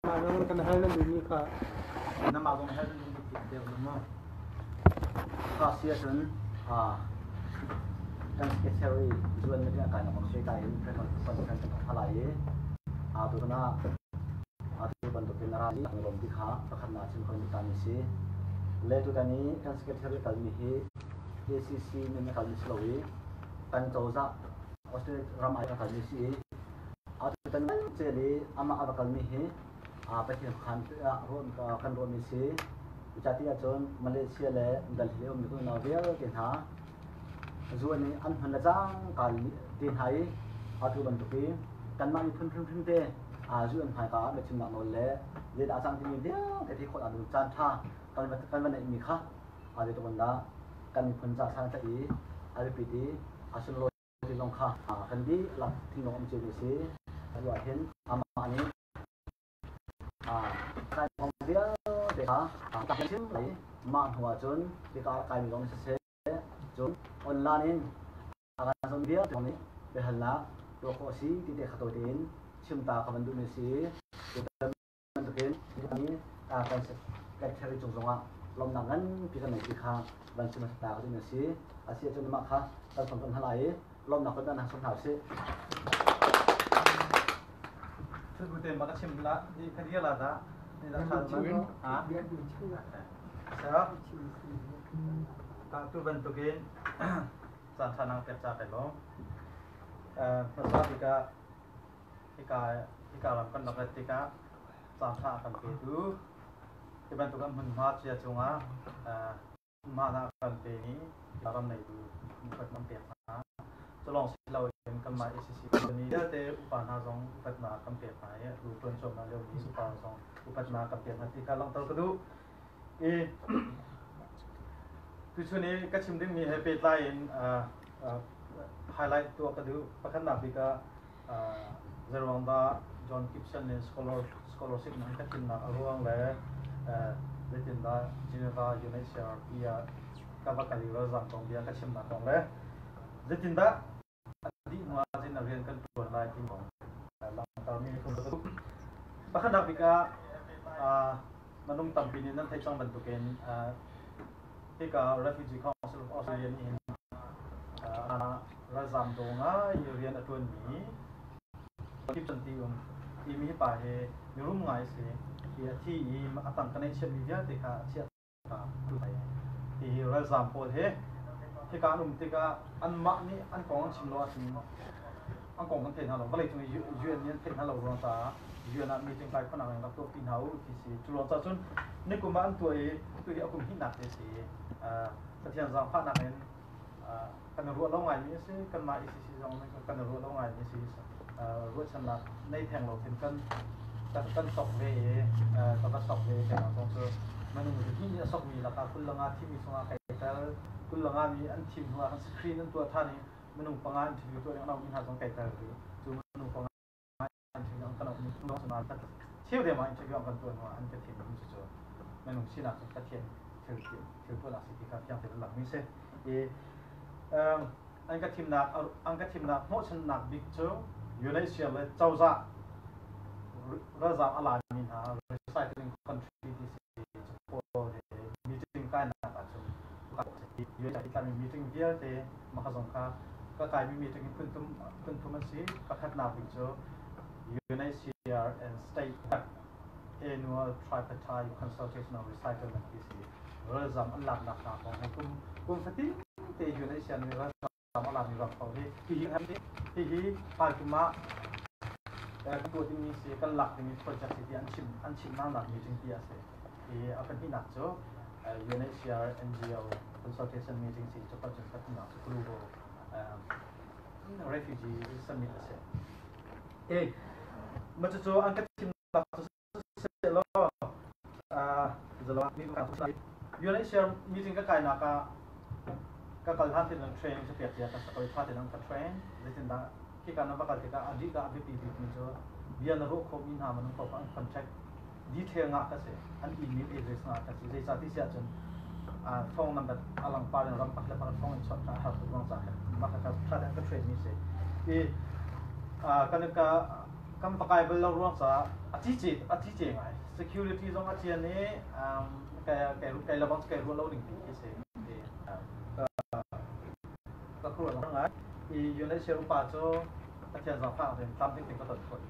Mah zong kan hal nan duhmi kha. Namah zong hal nan duhmi ti deuh lo maw? Kha si ahcun kan secretary zuan na kai nak kong pehtlai in conference kan tuah lai i tutan ah atu bantukin a ra i kan lawm ti kha pakhatnak chim kan duh tami si. Le tutan i kan secretary kalmi hi ACC min a kalmi si lo i kan cozah Australia ram ai a kalmi si i atutan cel i amah a va kalmi hi Pathian khan kan ruahmi si. Cucati ahcun Malaysia le Delhi ummi unau vialte hna zuan i an hman le cangka te hna i atu bantuk i kanmah miphun hrimhrim te zu an hmaika ah biachimnak nawl le zeidah a cang timi vialte theih khawh ding caan ṭha kan va neihmi kha zeitluk in dah kan miphun ca san a tlaih i a biapit i a sunlawi ti zong kha kan dihlak thinlung um ciomi a si. Atu ah hin amah nih kai kong vialte kha a chim lai. Mah hnu ah cun hika ah kaimi zong siseh, cun online in a kan zohmi vialte zong nih biahalnak tuah khawh a si ti te kha tawi tein chim ta ka van duhmi a si. Bantukin kan secretary cung zongah lawmhnak nganpi kan nei ti kha van chim hmasa ta ka duhmi a si. A si ahcun mah kha kan sawm tawn hna lai i lawmhnak kan hna sawm hna usih. Thut te ma ka chim la di ka dia la da ni la kha ma ha sa ta tu bantukin caan ṭha nang pek ca kai lawm. Hmasa bik ah hika hika ram kan rak rat tikah caan ṭha a kan petu hi bantuk an hmunhma cia cungah mah a kan pe i ram neitu upatnak pek hna. Cu lawng si loin kanmah ACC company vialte upa hna zong upatnak kan pek hna i atu ṭuan cuahmah liomi upa zong upatnak kan pek hna ti kha langhter ka duh. I tuchun i ka chim dingmi he pehtlai in highlight tuah ka duh. Pakhatnak bik ah Zeiruang dah John Gibson nih scholarship nan ka thimnak a ruang le zeitindah Geneva UNHCR ah ka va kal i ralzaam kong bia ka chimnak kong le zeitindah a dih hnu ah zeitin rian kan ṭuan lai ti kong langhtermi ka duh. Pakhatnak bik ah minung tampi nih nan theih cang bantukin hika Refugee Council of Australia nih hin ralzaam daw ngai i rian a ṭuanmi Gibson ti um timi hi pa hi mirum ngai a si. Hi a thi i a tangka neihchiatmi vialte kha a chiah ta. Hi ralzaam pawl hi hika an um tikah anmah nih an kong an chim lo ahcun an kong kan thei hna lo. Vawleicung i UN nih an theih hna lo ruang caah UN ah meeting kai khawhnak in rak tuahpi hna u ti si. Cu ruang caah cun nikum ah an tuah i tu hi a kum hnihnak te si. Pathian zaangfahnak in kan i ruah lo ngaimi a si. Kanmah ECC zong nih kan i ruah lo ngaimi a si. Ruahchannak nei theng lo khin kan kan sok ve i ka va sok ve keimah zong cu minung hi nih a sokmi lakah 25 thimi chungah kai tel 25 mi an thim hnu ah kan screen an tuah than i minung panga interview tuah ding an auhmi hna zong kai tel ve. Cu minung panga interview an kan auhmi chung cheu deuh ah interview an kan tuah hnu ah an ka thim mi cu minung sinak cu Pathian thil thil tuahnak si ti kha fiang tein langmi si. I an ka thimnak an ka thimnak hnawhchannak bik cu UNHCR le cozah ralzaam a lami hna recycling country ti si pawl he meeting kainak ahcun UNHCR tlami meeting vialte mah zong kha ka kaimi meeting phun thum phun thum an si. Pakhatnak bik cu UNHCR and state annual tripartite consultation on recycling ti si. Ralzam an laknak hna kong he kum kum fatin te UNHCR nih ralzam a lakmi ram kong hi hihi hihi hmaikum ah kan tuah dingmi si kan lak dingmi project si ti an chim an chimnak nak meeting ti a si. Hi a pahnihnak cu UNHCR NGO consultation meeting si cu cun pathumnak cu Global Refugee Summit a si. E mah cucu an ka thimnak cu sehlaw UNHCR meeting ka kainak ah ka kal hlan tein training cu pek cia ka sak i ṭha tein an ka train. Zeitindah khika na va kal tikah a bik ah a biapi bikmi cu bia na ruah khawhmi hna minung paoh an contact detail ngah ka si, an email address ngah ka si. Zeicah ti si ahcun phone number a langpar in ram pakhat le pakhat phone in chawnh kha a har tuk ruang caah mah kha ṭha tein ka train mi si. I kan ka Kan va kai bal lo ruang caah a cice a cice ngai. Security zong a cian i kai kai kai lebang kai ruah lo ning ti khi si. Ka khuaruah ngai. I UNHCR upa cu Pathian zaangfah tein tlamtling tein ka ton khawh.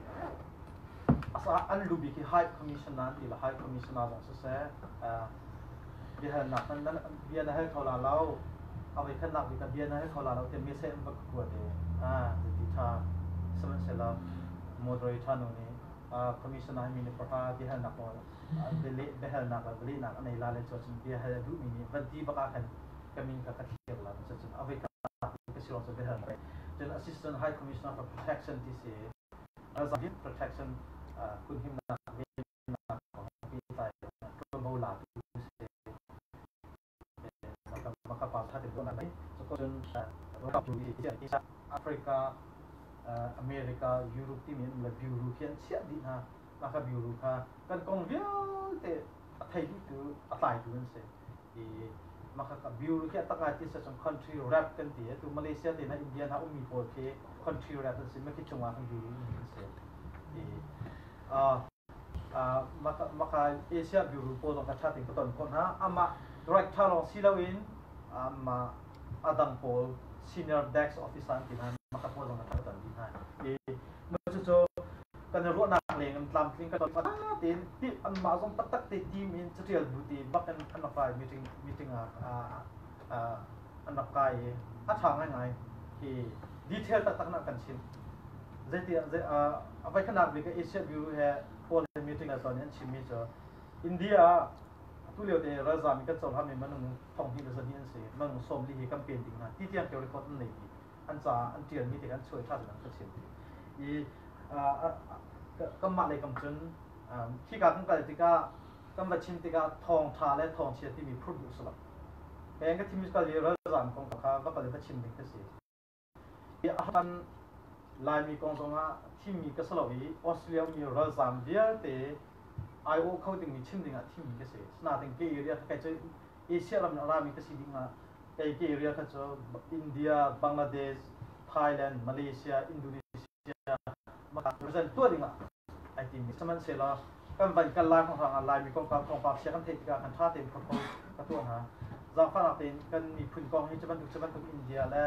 Asa an lu bik hi High Commissioner an ti la, High Commissioner zong siseh, biahalnak nan bia na hal kho la lo, a voi khatnak bik ah bia na hal kho la lo tiah message an va ka kuat i, ti tha. Sihmanhsehlaw moderator nu nih commissioner hi minute 5 biahalnak nawl biahalnak le bialehnak a nei la le cu cun biahal a duhmi nih van ti bak ah khan ka min kha ka thlir la. Cucun a voi khatnak ka si ruang cu biahalnak. Cun Assistant High Commissioner for Protection ti si, ralzaam protection kunhimnak vennak kong pehtlai ṭuanvo latu si. Maka pa tha te ai. Cun Africa, America, Europe timi an le bureau khi an chiah dih hna. Maka bureau kha kan kong vialte a thei dihtu, a tlaitu an si. I maka ka bureau khi a tak ngai ti sa chung country rep kan ti. Tu Malaysia te hna, India hna ummi pawl khi country rep an si. Maki cungah kan bureau an si. I maka Asia bureau pawl zong ka tha tein ka ton khawh hna. Amah director lawng si loin amah adang pawl senior desk officer an ti hna, maka pawl zong ka tha ton dih hna. I cucu kan i ruahnak leng in tlamtling ka ton tein ti anmah zong taktak te team in catial bu ti bak in an rak kai meeting meeting ah an rak kai i a tha ngaingai. Hi detail taktak na kan chim zeiti a voi khanak bik Asia Bureau he pawl he meeting a ton an chimmi cu India ah atu lio te ralzam in kan cohlan mi manung 2102 an si, manung 40 hi kan pen ding hna ti tiang ke record an nei dih, an ca an ṭialmi te an chuai ṭha an ka chim i kanmah lei kam cun khika kan kal tikah kan va chim tikah thawng ṭha le thawng chia timi phur duh si lo. Kei ka thim kal i ralzam kong kha va kal i va chim ding ka si. A Laimi kong zongah thimmi ka si lo i Australia ummi ralzam vialte aiawh kho dingmi chim dingah thimmi ka si. Sinain ke area kha kei cu Asia ram in a rami ka si dingah kei ke area kha cu India, Bangladesh, Thailand, Malaysia, Indonesia represent tuah dingah ai timmi. Sihmanhsehlaw kan van kal lai hrang ah Laimi kongkau thawngpang chia kan theih tikah kan ṭha tein propose ka tuah hna. Zaangfahnak tein kan miphun kong hi cu bantuk cu bantuk India le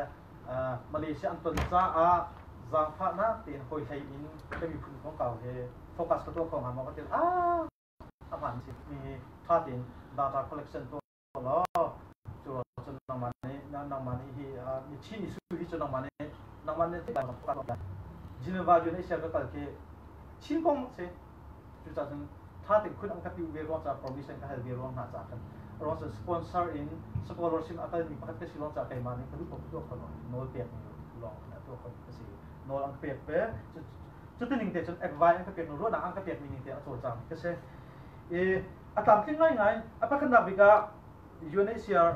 Malaysia an ton caah zaangfahnak tein hawi hlei in kan miphun kongkau he focus ka tuah kho hnga maw ka ti. Ah, a hmaan si mi ṭha tein data collection tuah law cu cun nangmah nih hi mi Chin issue hi cu nangmah nih Geneva UNHCR ka kal khi Chin kong si. Cucaah cun tha tein khun an ka ti ve ruang caah permission ka hal ve ruang hna caah khan ruang cun sponsor in scholarship a kalmi pakhat ka si ruang caah keimah nih ka duh paoh tuah kho lo, nawl pek mi lawng a tuah kho ka si. Nawl an ka pek ve cuti ning te cun advice an ka pek ruahnak an ka pek mi ning te a cawlcang ka si i a tlamtling ngaingai. A pakhatnak bik ah UNHCR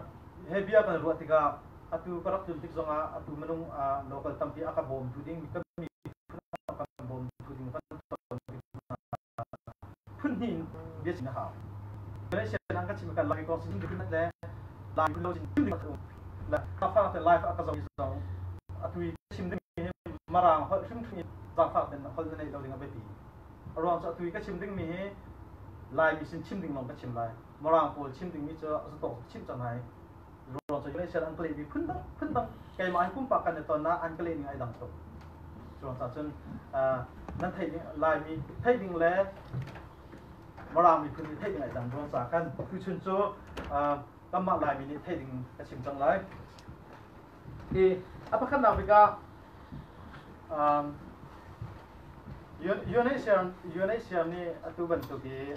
he bia kan ruah tikah atu ka rak tlun tik zongah atu minung local tampi a ka bawmtu ding kan miphun a kan bawmtu ding kan ton tik phun hnih in bia chim a hau. UNHCR an ka chim kan Laimi kong sin ding le Laimi lo sin ding le ka te life a ka zong zong atu i chim ding hi Marang holh hrimhrim in zaangfak ten holh na neih lo ding a biapi. A ruang cu atu i ka chim ding mi hi Laimi sin chim ding lawng ka chim lai. Mirang pawl chim dingmi cu zatawk chim cang hai. Ruang cu Malaysia an ka lehmi phun dang phun dang keimah in pumpak kan i ton ah an ka leh ning ai dang tuk. Cu ruang cun nan theih ding Laimi theih ding le Mirang miphun nih theih ding ai dang ruang ca kan tuchun cu kanmah Laimi nih theih ding ka chim cang lai. I a pakhatnak bik ah UNHCR nih atu bantuk i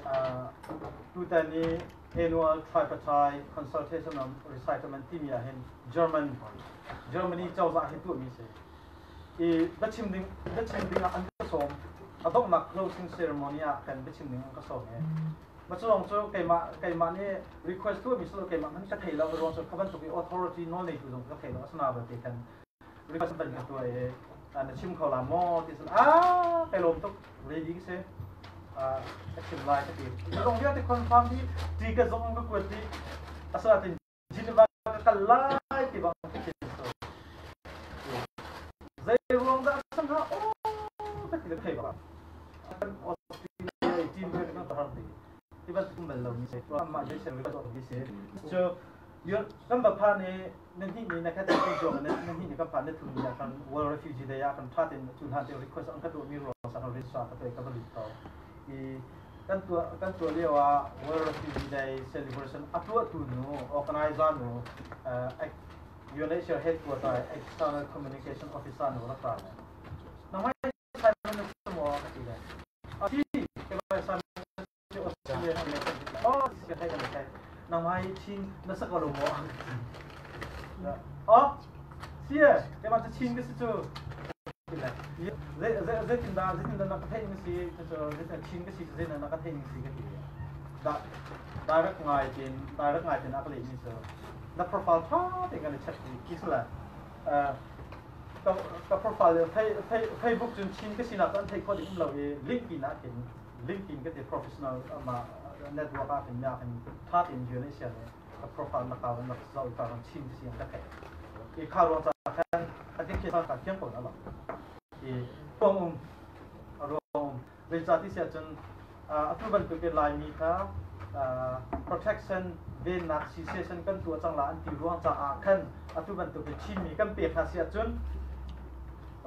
tutan i annual tripartite consultation on resettlement timi ah hin Germany cozah hi tuahmi si. I biachim ding ah an ka sawm. A donghnak closing ceremony ah khan biachim ding an ka sawm i Macawng cu keimah nih request tuahmi si lo, keimah hmanh ka thei lo. Ruang cu kha bantuk i authority nawl neitu zong ka thei lo. Asina belte khan request ban ka tuah i na chim kho la maw ti cun, ah, kai lawm tuk, ready ka si, ka chim lai ka ti. Zong vialte confirm di ticket zong ka kuat dih. Asinain Geneva ka kal lai ti bang ka chim so zei ruang dah san ha, oh, ka ti ka thei bak. Australia team he kan har ti ti bantuk bal lo mi se amah je se mi se so kan ba pha ne nan hi ni na khat tin jong na nan hi ni kan pha ne thum ni kan World Refugee Day ah kan tha ten chu hlan te request an ka tu mi ro sa kan register ka pe ka ba lut to i kan tua lio ah World Refugee Day celebration atua tu nu organizer nu UNHCR headquarter external communication officer nu rak ra le nangmai Simon na si maw ka ti le a si ke Simon Australia le oh si ka thai kan thai nangmai Chin na sak lo maw? Oh si e ke ma Chin ka si cu zeitin dah na ka theih ning si cu zeitin Chin ka si cu zeitin na ka theih ning si ka ti da direct ngai tin direct ngai tin a ka leh mi cu na profile tha te kan i check ti ki sala ka profile Facebook cun Chin ka sinak cu an theih khawh ding um lo i LinkedIn ah khin LinkedIn ka ti professional ama network ah khin ya khin tha tein UNHCR nih ka profile na ka na zoh ka kan Chin ka si an ka theih i kha ruang ca khan a ti khi ka thiam ko na lo i ruang um ruang um zeicah ti siah cun atu bantuk in Laimi kha protection vennak cessation kan tuah cang la an ti ruang caah khan atu bantuk in Chinmi kan pek hna si ahcun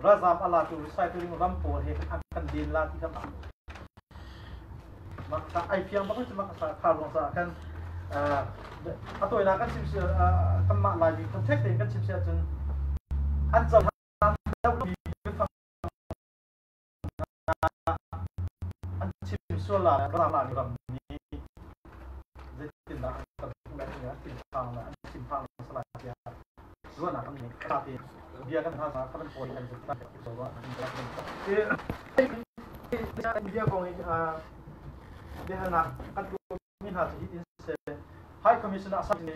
ralzam a latu recycling ram pawl he an kan den la ti kan mak ai fiang bak cu mak kha ruang caah khan a tawinak kan chim kanmah Laimi contact tein kan chim si ahcun an cohlan deuh an chim sual la ram la ram nih zeitindah an kan hmuh lai tiah thinphang le an thinphang salai tiah ruahnak kan ngei ta te bia kan hna ka kan pawi kan bia kong i biahalnak kan mi hna cu hitin si High Commission ah sak mi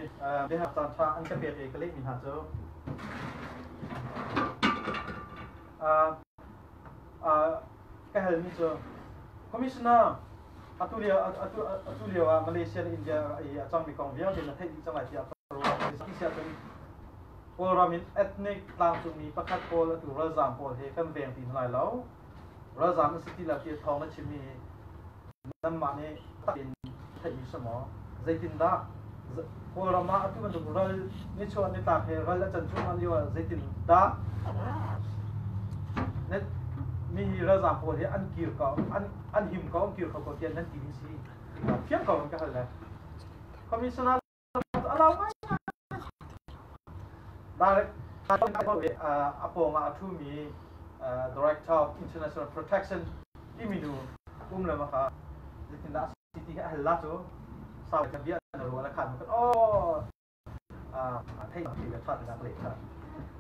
biahal caan ṭha an ka pek i ka leh mi hna cu ka hal mi cu Commissioner, atu lio ah Malaysia le India i a cangmi kong vialte na theih dih cang lai tiah ka ruah. Ti siah cun Kawlram in ethnic tlangcungmi pakhat pawl atu ralzaam pawl he kan veng ti hna lai lo. Ralzaam na si ti lo ti thawng na chimmi hi nanmah nih tak in theihmi si maw? Zeitindah Kawlram ah atu bantuk ral nichuah nitlak he ral a can cuahmah lio ah zeitindah mi hi ralzaam pawl hi an kir ko, an him ko, an kir kho ko tiah nan ti mi si? Fiang ko in ka hal le. Commissioner a lau ngai direct a pawng ah a ṭhumi Director of International Protection timi nu um le maka zeitindah a si ti a hal la cu sau ka bia na ruah la khan kan oh thei ti le tha te le tha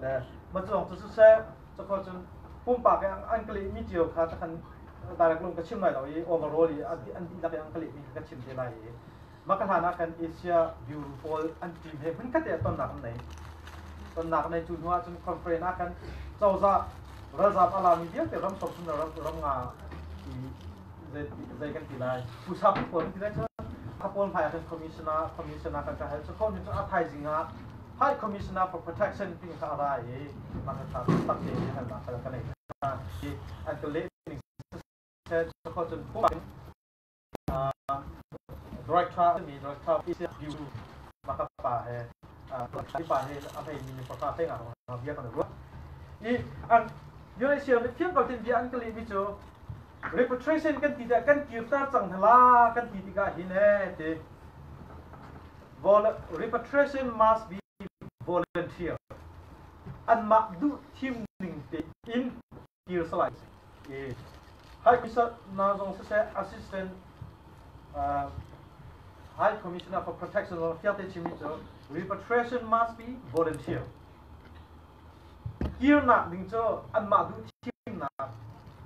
le ma chuang cu siseh chakho cun pumpak an ka leh mi cio kha takhan direct lung ka chim lai lo i overall i an dihlak i an ka leh mi ka chim te lai i maka hlan ah khan Asia Bureau pawl an team he hmunkhat te tonnak an nei. Tonnak nei cu hnu ah cun conference ah khan cozah ralzam alami vialte ram 30 ram ram nga i zei kan ti lai pusa pawl ti lai cun pawl hmai ah khan commissioner kan ka hal cu ko ni cu a thaizing ah High Commissioner for Protection ti kha a ra i maka kha tak te hal nak ka nei an ka leh ning cun Director mi Director Bureau maka pa he pa he a hei mi pa ka nga bia kan ruah i an UNHCR nih fiang ko tin bia an ka leh mi cu repatriation kan ti kan kirter cang hna kan ti tikah hin he ti repatriation must be volunteer, anmah duh thim ning te in kir salai i High Commissioner zong siseh, Assistant High Commissioner for Protection zong fiangte chimmi cu repatriation must be volunteer, kirnak ding cu anmah duh thimnak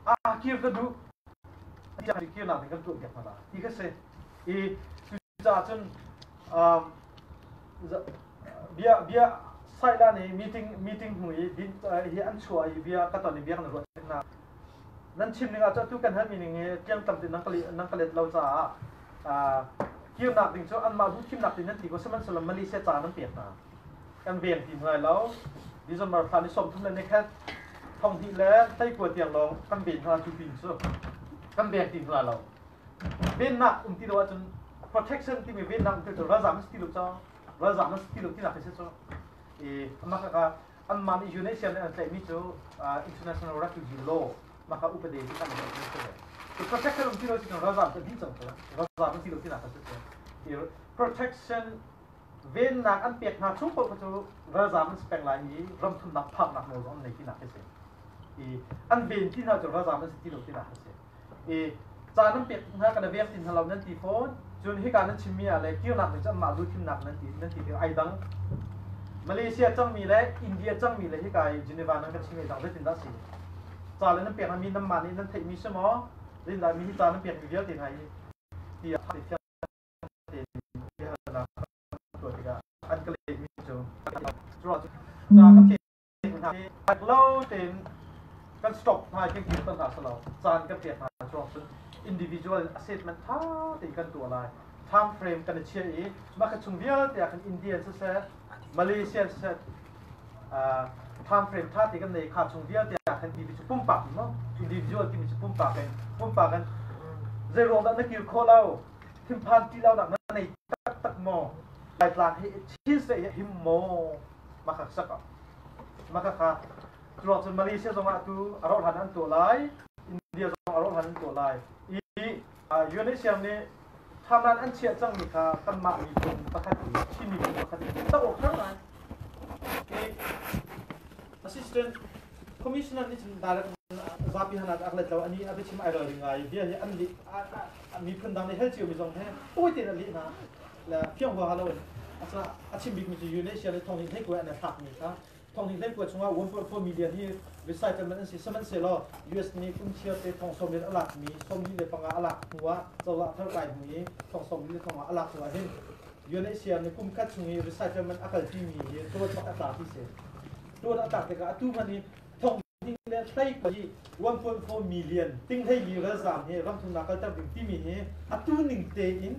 ah kir ka duh kirnak ding kan tuah piak hna ti kha si i cucaah cun bia bia saila nih meeting hnu i hi an chuah i bia ka ton i bia kan ruah hna nan chim ning ah cu atu kan halmi ning hi tiangtam ti nan ka let lo caah kirnak ding cu anmah duh thimnak ti nan ti ko, sihmanhsehlaw Malaysia ca nan pek hna kan veng ti hna lo. December thla ni 31 thong hnih le 19 tiang lawng kan ven hna cu pin cu. Kan veng ti hna lo. Vennak um ti lo ahcun protection timi vennak um ti lo ralzam si ti lo ca ralzam si ti lo tinak hi si cu. I mah ka anmah nih UNHCR nih an tlaihmi cu international refugee law mah kha upade ti kan tlaihmi si ve. Protection um ti lo si cun ralzam cu dih cang cu. Ralzam si lo tinak a si cu. Protection vennak an pek hna chung paoh kha cu ralzam an si peng lai i ramthumnak phaknak nawl zong an nei tinak hi si. I an ven ti hna cu ralzam an si ti lo tinak a si. I ca nan pek hna kan veng ti hna lo nan ti fawn. Cun hika nan chimmi ah le kirnak nih cun anmah duh thimnak nan ti nan ti ti ai dang. Malaysia cangmi le India cangmi le hika i Geneva nan kan chimmi dang zeitindah si? Ca le nan pek mi nanmah nih nan theihmi si maw? Zeitindah mi hi ca nan pekmi vialte hna hi tiah tein biahalnak tuah tikah an ka lehmi cu ca kan pek hna i lo tein kan stop hna i kan kir tan hna silo caan kan pek hna cuang cun individual assessment tha tein kan tuah lai. Time frame kan i chiah i mah kha chung vialte ah khan Indian siseh, Malaysian siseh, time frame tha te kan nei. Kha chung vialte ah khan timi cu pumpak mo individual timi cu pumpak in pumpak in zei ruang dah na kir khawh lo, thinphan ti lo nak na nei taktak maw, Laitlang hi Chin State hi him maw, maka sak maka kha cuak cun Malaysia zong ah tu a rauh hlan an tuah lai, India zong a rauh hlan an tuah lai i UNHCR nih timeline an chiah cangmi kha kanmah miphun pakhat i Chin miphun pakhat i zoh awk har ngai. I assistant commissioner nih cun direct zapi han ah ak let lo ani a biachim ai ralring ngai bia hi an lih miphun dang nih hel cio mi zong he tawi tein a lih hna le fiang huaha lo in a chim bikmi cu UNHCR nih thong hi hlei kuai an thlak mi kha thong hi hlei kua chungah 1.4 million hi resettlement an si. Sihmanhsehlaw US nih kum chiar te thong sawm a lak mi 45 a lak hnu ah cozah thar kai hnu i thong sawm le thong a lak hnu ah hin UNHCR nih kum khat chung i resettlement a kalpi mi hi tuan bak a tla ti si. Tuan a tlak tikah atu hmanh hi thong ding le hlei hi 1.4 million ting hlei li ralzam hi ramthumnak kalter ding timi hi atu ning tein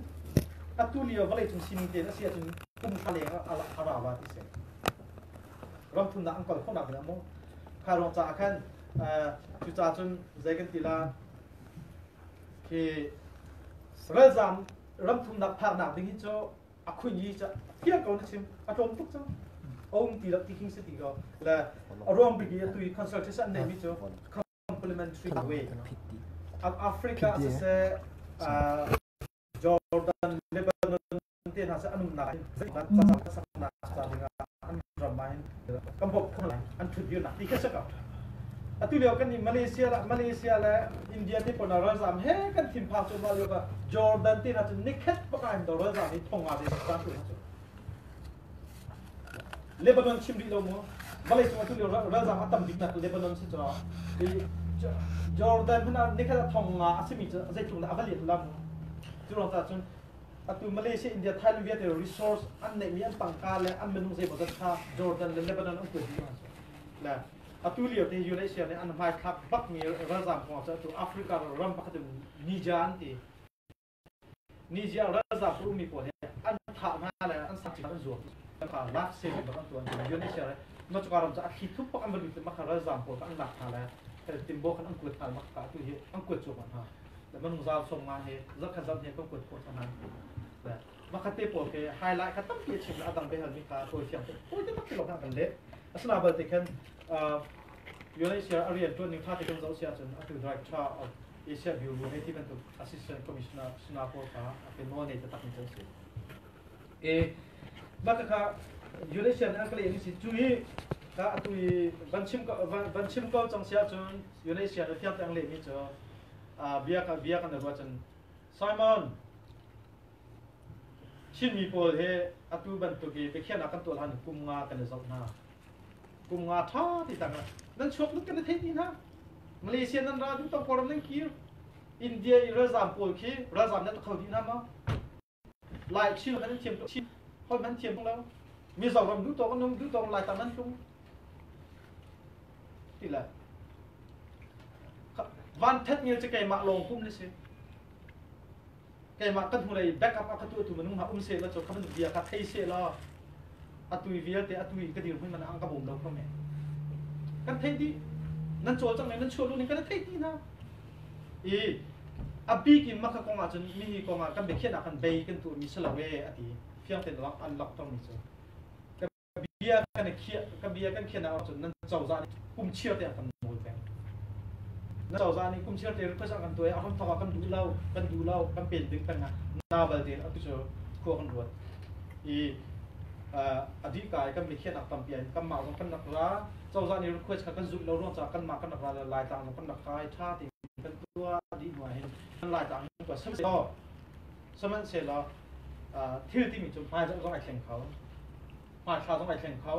atu lio vawlei cung sining tein a si ahcun kum thla leng a ra la ti si. Ramthumnak an kal khawhnak ding ah mu kha ruang caah khan cucaah cun zei kan ti la khi ralzam ramthumnak phaknak ding hi cu a khun yi ca fiang ko na chim a tlawm tuk cang om ti lo ti king si ti ko le a ruang bik i atu i consultation an neimi cu complementary way Africa siseh, Jordan, Lebanon te hna seh an umnak hin zeidah saknak ca dingah an ram ah hin kan bawmh khawh lai an thut dirnak ti kha si ko. Atu lio kan i Malaysia le Malaysia le India te pawl ralzam he kan thinphang cu mah lio ka Jordan te hna cu nikhat baka hin do ralzam hi thong nga te caan tu cu Lebanon chim rih lo mu. Vawlei cung atu lio ralzam a tam bik nak Lebanon si cu Jordan hmun ah nikhat ah thong nga a simi cu zeitluk dah a va lian la mu. Cu ruang caah cun atu Malaysia, India, Thailand vialte resource an neihmi an tangka le an minung zeimawzat kha Jordan le Lebanon an kuat dih hna. Le atu lio te Eurasia nih an hmaithlak bakmi ralzam kong cu atu Africa ram pakhat in Niger an ti. Niger ralzam ummi pawl hi an thah hna le an sak an zuam kha lak saving bak an tuan. Indonesia le ma cuka ram cu a thli thup bak an va lut ma kha ralzam pawl kha an lak hna le timbo khan an kuat hna ma kha atu hi an kuat cuahmah hna le manung zal som nga he zakhat zat he kan kuat khawh cang hna le makhat te pawl ke highlight kha tampi a chim le adang behal mi kha tawi fiang tawi te tak ti lo kan le asina balte khan UNHCR a rian tuan ning tha te kan zoh sia cun atu director of Asia Bureau hei ti bantuk assistant commissioner sina pawl kha a ke nawl nei taktak mi cu an si. E mah kha UNHCR nih an ka leh ni si cu hi ka atu i van chim van chim ko cang sia cun UNHCR nih fiang te ang leh mi cu bia ka bia kan ruah cun Simon Chinmi pawl he atu bantuk i biakhiahnak kan tuah hlan kum nga kan i zoh hna. Kum nga ṭha ti tang ah nan chuak lut kan i theih ti hna. Malaysia nan ra duh tong Kawlram nan kir. India i ralzam pawl khi ralzam nan kho dih hna maw? Lai Chin man thiam Chin holh man thiam lo. Mizoram duh tawk an um duh tawk Lai tang nan tlung. Ti lai. Van that ngil cu keimah lawng pum ni si. Keimah kan hnulei backup a ka tuahtu minung hna um seh law cu kha bantuk bia kha thei seh law atu i vialte atu i ka dirhmun man ang ka bawm lo kho men. Kan theih dih. Nan cawlcangh le nan chuah lu ning kan i theih dih hna. I A bik in maka kong ahcun mihi kong ah kan biakhiahnak kan bei kan tuahmi si lo ee a ti. Fiang tein an langhtermi cu. Bia kan khiah ka bia kan khiahnak ahcun nan cozah nih kum chiar te an kan nawl peng. Nan cozah nih kum chiar te request an kan tuah i a hramthawk ah kan duh lo, kan duh lo, kan pen ding peng ah na bal tein atu cu khua kan ruat. I a dih ka i kan biakhiahnak tampi ah kanmah zong kan rak ra, cozah nih request kha kan zulh lo ruang caah kanmah kan rak ra le Laitlang zong kan rak kai ṭha tein kan tuah dih hnu ah hin kan Laitlang hin tuah sihmanhsehlaw thil timi cu hmai zong ai thleng kho. Hmaithla zong ai thleng kho.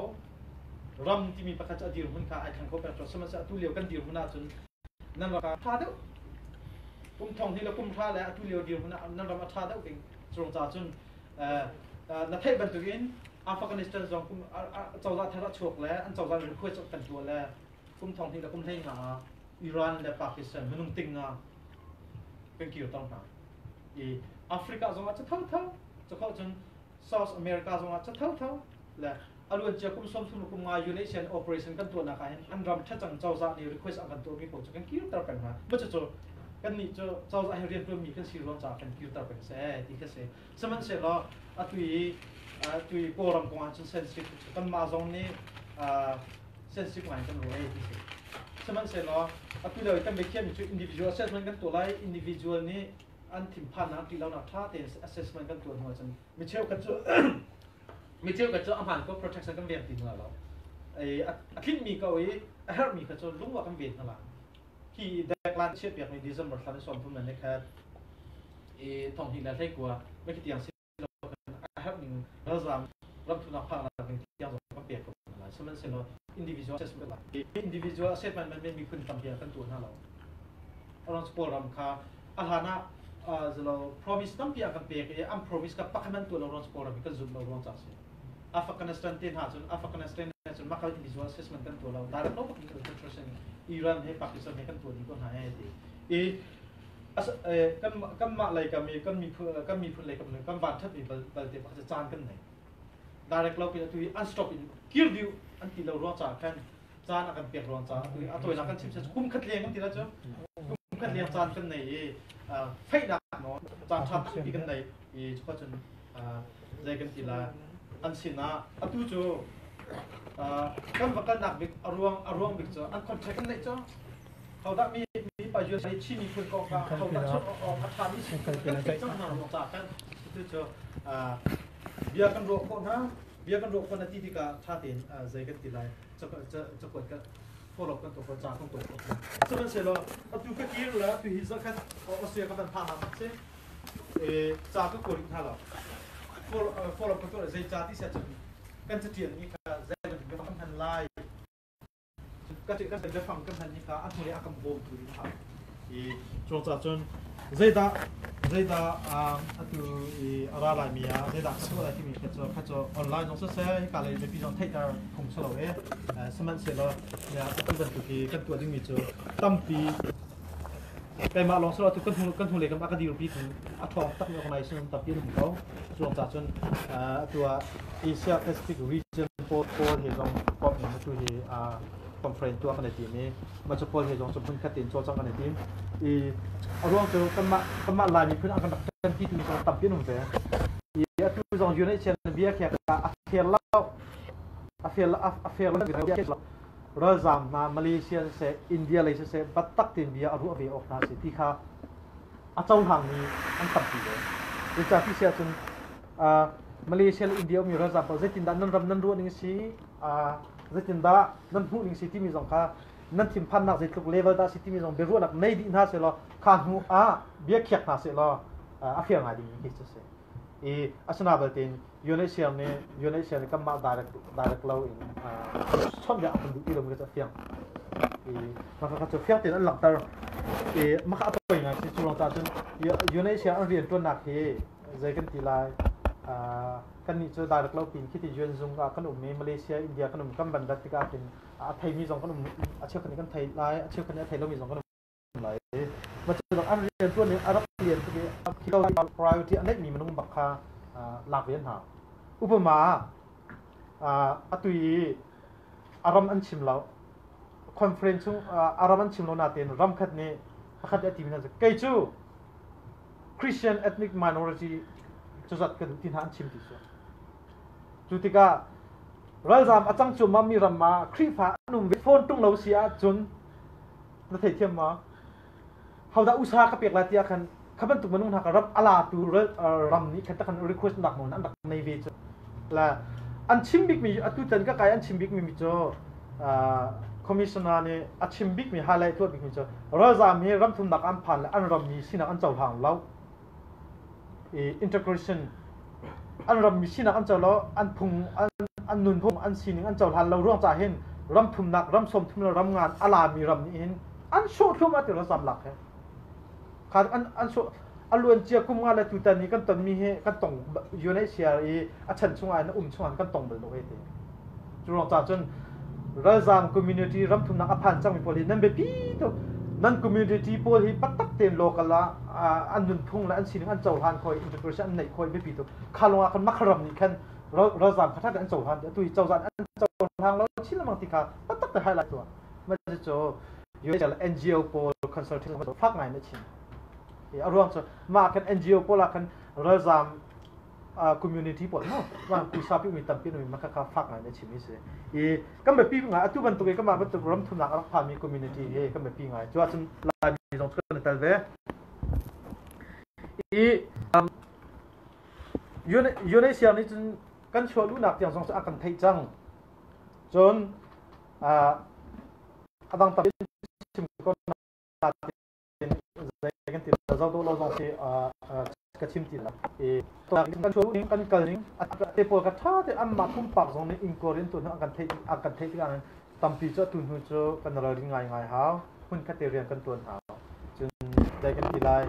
Ram timi pakhat cu a dirhmun kha ai thleng kho peng. Sihmanhsehlaw atu lio kan dirhmun ahcun nan ram a ṭha deuh. Kum thong hnih le kum hra le atu lio dirhmun ah nan ram a ṭha deuh ding. Curang ca cun na theih bantukin Afghanistan zong kum cozah thar a chuak le an cozah request kan tuah le kum thong hnih le kum hlei nga ah Iran le Pakistan minung ting nga kan kirter hna. I Africa zong ah cu thotho cu kho cun South America zongah ca thotho le a luancia kum 30 kum nga UNHCR operation kan tuahnak ah hin an ram ṭhacang cozah nih request an kan tuahmi paoh cu kan kirter peng hna. Mah cucu kannih cu cozah he rianṭuanmi kan si ruang caah kan kirter peng seh ti kha si. Sihmanhsehlaw atu i atu i Kawlram kong ahcun sensitive cu kanmah zong nih sensitive ngai kan ruah ei ti si. Sihmanhsehlaw atu lio i kan biakhiahmi cu individual assessment kan tuah lai, individual nih an thinphannak ṭih lonak ṭha tein assessment kan tuah hnu ahcun mi cheukhat cu a hmaan ko, protection kan veng ti hna lo. A tlinhmi ko i a herhmi kha cu lungwa kan ven hna la. Hi deadline chiahpiak mi December thla ni 31 i 2019 mei tiang si lo a herh ning ralzaam ramthumnak phaknak ding tiang zong kan pek ko hna lai. Sihmanhsehlaw individual assessment, individual assessment man miphun tampi ah kan tuah hna lo. Orange Kawlram kha a hlan ah zalo promise tampi a kan pek i an promise kha pakhat man tuah lo ruang Kawlram hi kan zumh lo ruang ca si. Afghanistan te hna cun, Afghanistan cun mah individual assessment kan tuah lo, direct lo concentration Iran he Pakistan he kan tuah dih ko hna he ti i kanmah lei kam i kan miphun lei kam kan van ṭhatmi balte pakhat caan kan nei. Direct lo pin atu hi unstop in kir dih an ti lo ruang caah khan caan a kan pek ruang caah atu a tawinak kan chim kum khat leng kan ti la cu kum khat leng caan kan nei i feihnak no caan ṭha tampi kan nei i cuka cun zei kan ti la an sinah atu cu kan va kalnak bik a ruang bik cu an contract kan neih cu hodah mi mi pa yuan sai Chin miphun kong ka hodah chuak awk a ṭha mi si kan theih cang hna ruang caah kan tu cu bia kan ruah khawh hna, bia kan ruah khawh hna ti tikah ṭha tein zei kan ti lai, cakuat kan follow kan tuah, ca kan kuat khawh. Sihmanhsehlaw atu ka kir la tu hi zakhat Austria ka van phak nak si ca ka kuat hna lo, follow ka tuah. Zei ca ti sia cun kan catial mi kha zei bantuk kan hman lai, ka kan biafang kan hman ni kha a hnulei a kan bawmtu ding kha i cucaah cun zeidah atu i a ra laimi ah zeidah ka tuah lai timi kha cu online zong siseh, hika lei mipi zong theihter phung si lo i sihmanhsehlaw atu bantuk hi kan tuah dingmi cu tampi keimah lawng si lo, atu kan hnulei kam a ka dirpi tu a ṭhawng takmi organization tampi an um ko. Cu caah cun atu ah Asia Pacific region pawl he zong komh in atu hi conference tuah kan i tim i mah cu pawl he zong cu hmunkhat tein cawlcangh kan i tim i a ruang cu kanmah Lai miphun ah kan rak ṭanpi tu zong tampi an um ve i atu zong UNHCR bia khiak a fair lo, a fair a fair lo. Ralzaam hna Malaysia siseh, India lei siseh, biatak tein bia a ruah ve awk hna si ti kha a cohlangmi an tampi ve. Zeicah ti si ahcun Malaysia le India ummi ralzaam pawl zeitindah nan ram nan ruah ning si, zeitindah nan hmuh ning si timi zong kha, nan thinphannak zeitluk level dah si timi zong biaruahnak nei dih hna sehlaw, kha hnu ah bia khiak hna sehlaw a fair ngai dingmi khi cu si. I asina belte UNHCR nih kanmah direct lo in chawnhbiak a kan duh ti lomi kha cu a fiang. I mah kha cu fiang tein an langhter. I mah kha a poi ngai si. Cu ruang caah cun UNHCR an rianṭuannak hi zei kan ti lai, kannih cu direct lo pin khi ti UN zung ah kan um i Malaysia, India kan um, kan van rat tikah khin a theimi zong kan um, a cheukhat nih kan thei lai, a cheukhat nih a thei lomi zong kan um lai. Mah cu an rianṭuan ning a rak lian tuk i priority a neihmi minung bak kha lak ve hna. Upama atu i a ram an chim lo, conference chung a ram an chim lo nain ram khat nih pakhat a timi hna cu kei cu Christian ethnic minority cuzat ka duh ti hna an chim ti cu. Cu tikah ralzaam a cang cuahmah mi ram ah Khrihfa an um ve fawn ṭung lo si ahcun na theithiam maw? Hodah usa ka pek lai tiah khan kha bantuk minung hna kha ram a latu ram nih khan takhan request nak nawl an rak nei ve cu. La an chim bikmi atu tan ka kai an chim bikmi mi cu commissioner nih a chim bikmi highlight tuah bikmi cu ralzaam hi ram thumnak an phan le an rammi sinak an cohlang lo. I integration an rammi sinak an co lo, an phung an nunphung an sining an cohlan lo ruang ca hin ram thumnak ram sawm thum le ram ngan a lami ram nih hin an sawh thluahmah ti ralzaam lak he kha an sawh a luan cia kum nga le tutan hi kan tonmi hi kan tong UNHCR i a chan chungah in um chungah kan tong bal lo he ti cu ruang ca cun ralzaam community ram thumnak a phan cangmi pawl hi nan biapi tuk. Nan community pawl hi taktak tein local ah an nunphung le an sining an cohlan khoi, integration an neih khoi biapi tuk. Kha lawng ah khan makharam nih khan ralzaam kha ṭha an cohlan. Atu hi cozah an cohlang lo chin lengmang ti kha taktak te highlight tuah. Mah cu NGO pawl consultation fak ngai in a chim. A ruang cu mah khan NGO pawl ah khan ralzaam community pawl no ma puisa pi mi tampi mi maka kha fak ngai na chim i si i kan biapi ngai atu bantuk i kanmah bantuk ram thumnak a rak phami community hi kan biapi ngai cu ahcun Laimi zong cu kan tel ve i UNHCR nih cun kan chuah luhnak tiang zong cu a kan theih cang cun a dang tampi chim ko zei kan ti zoh dawh lo zong khi ka chim ti lo. I kan chuah ning kan kal ning te pawl ka ṭha te anmah pumpak zong nih inquiry an tuah hnu an kan theih tikah tampi cu atu hnu cu kan ralring ngai ngai hau. Hmun khat te rian kan ṭuan hau. Cun zei kan ti lai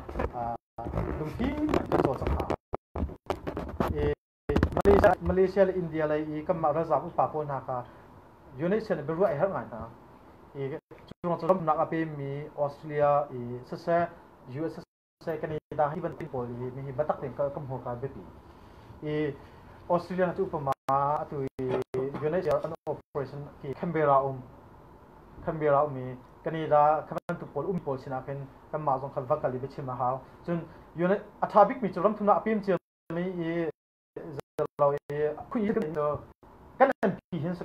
lungfim kan cawlcangh hau. Malaysia, Malaysia le India lei i kanmah ralzaam upa pawl hna kha UNHCR nih biaruah a herh ngai hna. I cu ruang cu ramnak a pemmi Australia i siseh, US siseh, Canada hi bantuk pawl i mi hi biatak tein kan hmurka biapi. I Australia cu upama atu i UNHCR an operation ki Canberra um Canberra um i Canada kha bantuk pawl um pawl sinah khin kanmah zong khan va kal i biachim a hau. Cun a ṭha bikmi cu ramthumnak a pem cia mi i zalo i khui cu kan MP hin si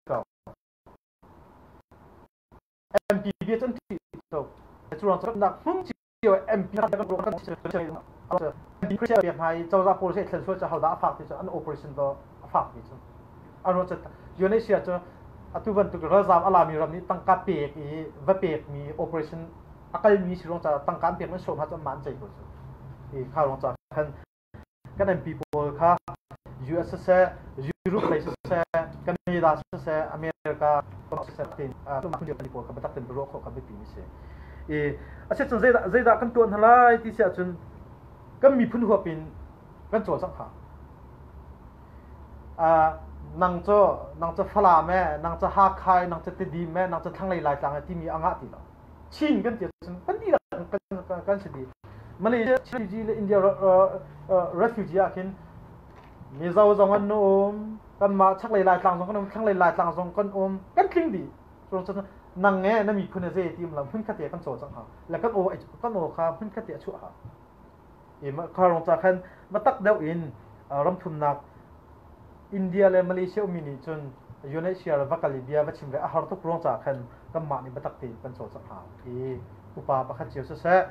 ko. MP bia cu an ṭih tuk. Cu ruang cu nak hmun cio MP kan kan MP Christian biak hna i cozah pawl hi thlen sual cu hodah a fak ti cu an operation do a fak mi cu. An ruah cu UNHCR cu atu bantuk ralzaam a lami ram nih tangka pek i va pek mi operation a kalmi si ruang caah tangka an pek mi sawm hna cu anmah an ceih ko cu. I kha ruang caah khan kan MP pawl kha US siseh, Europe lei siseh, Canada siseh, America siseh tin pawl kha biatak tein ruah khawh kha biapi mi si. I asicun zeidah zeidah kan tuah hna lai ti si ahcun kan miphun huap in kan cawlcangh hna. Nang cu nang cu Falam e, nang cu Hakha e, nang cu Tidim e, nang cu Thlanglei Laitlang e timi a ngah ti lo. Chin kan ti ahcun kan dihlak kan si dih. Malaysia refugee le India refugee ah khin Mizo zong an um, kanmah chaklei Laitlang zong kan um, thlanglei Laitlang zong kan um, kan tling dih. Cun nang nge na miphun a zei ti um lo hmun khat te kan cawlcangh hau. Le kan aw kan aw kha hmun khat te a chuah hau. I kha ca khan biatak deuh in ramthumnak India le Malaysia ummi nih cun UNHCR va kal i bia va chim ve a har tuk ruang caah khan kanmah nih biatak tein kan cawlcangh hau. I upa pakhat cio siseh,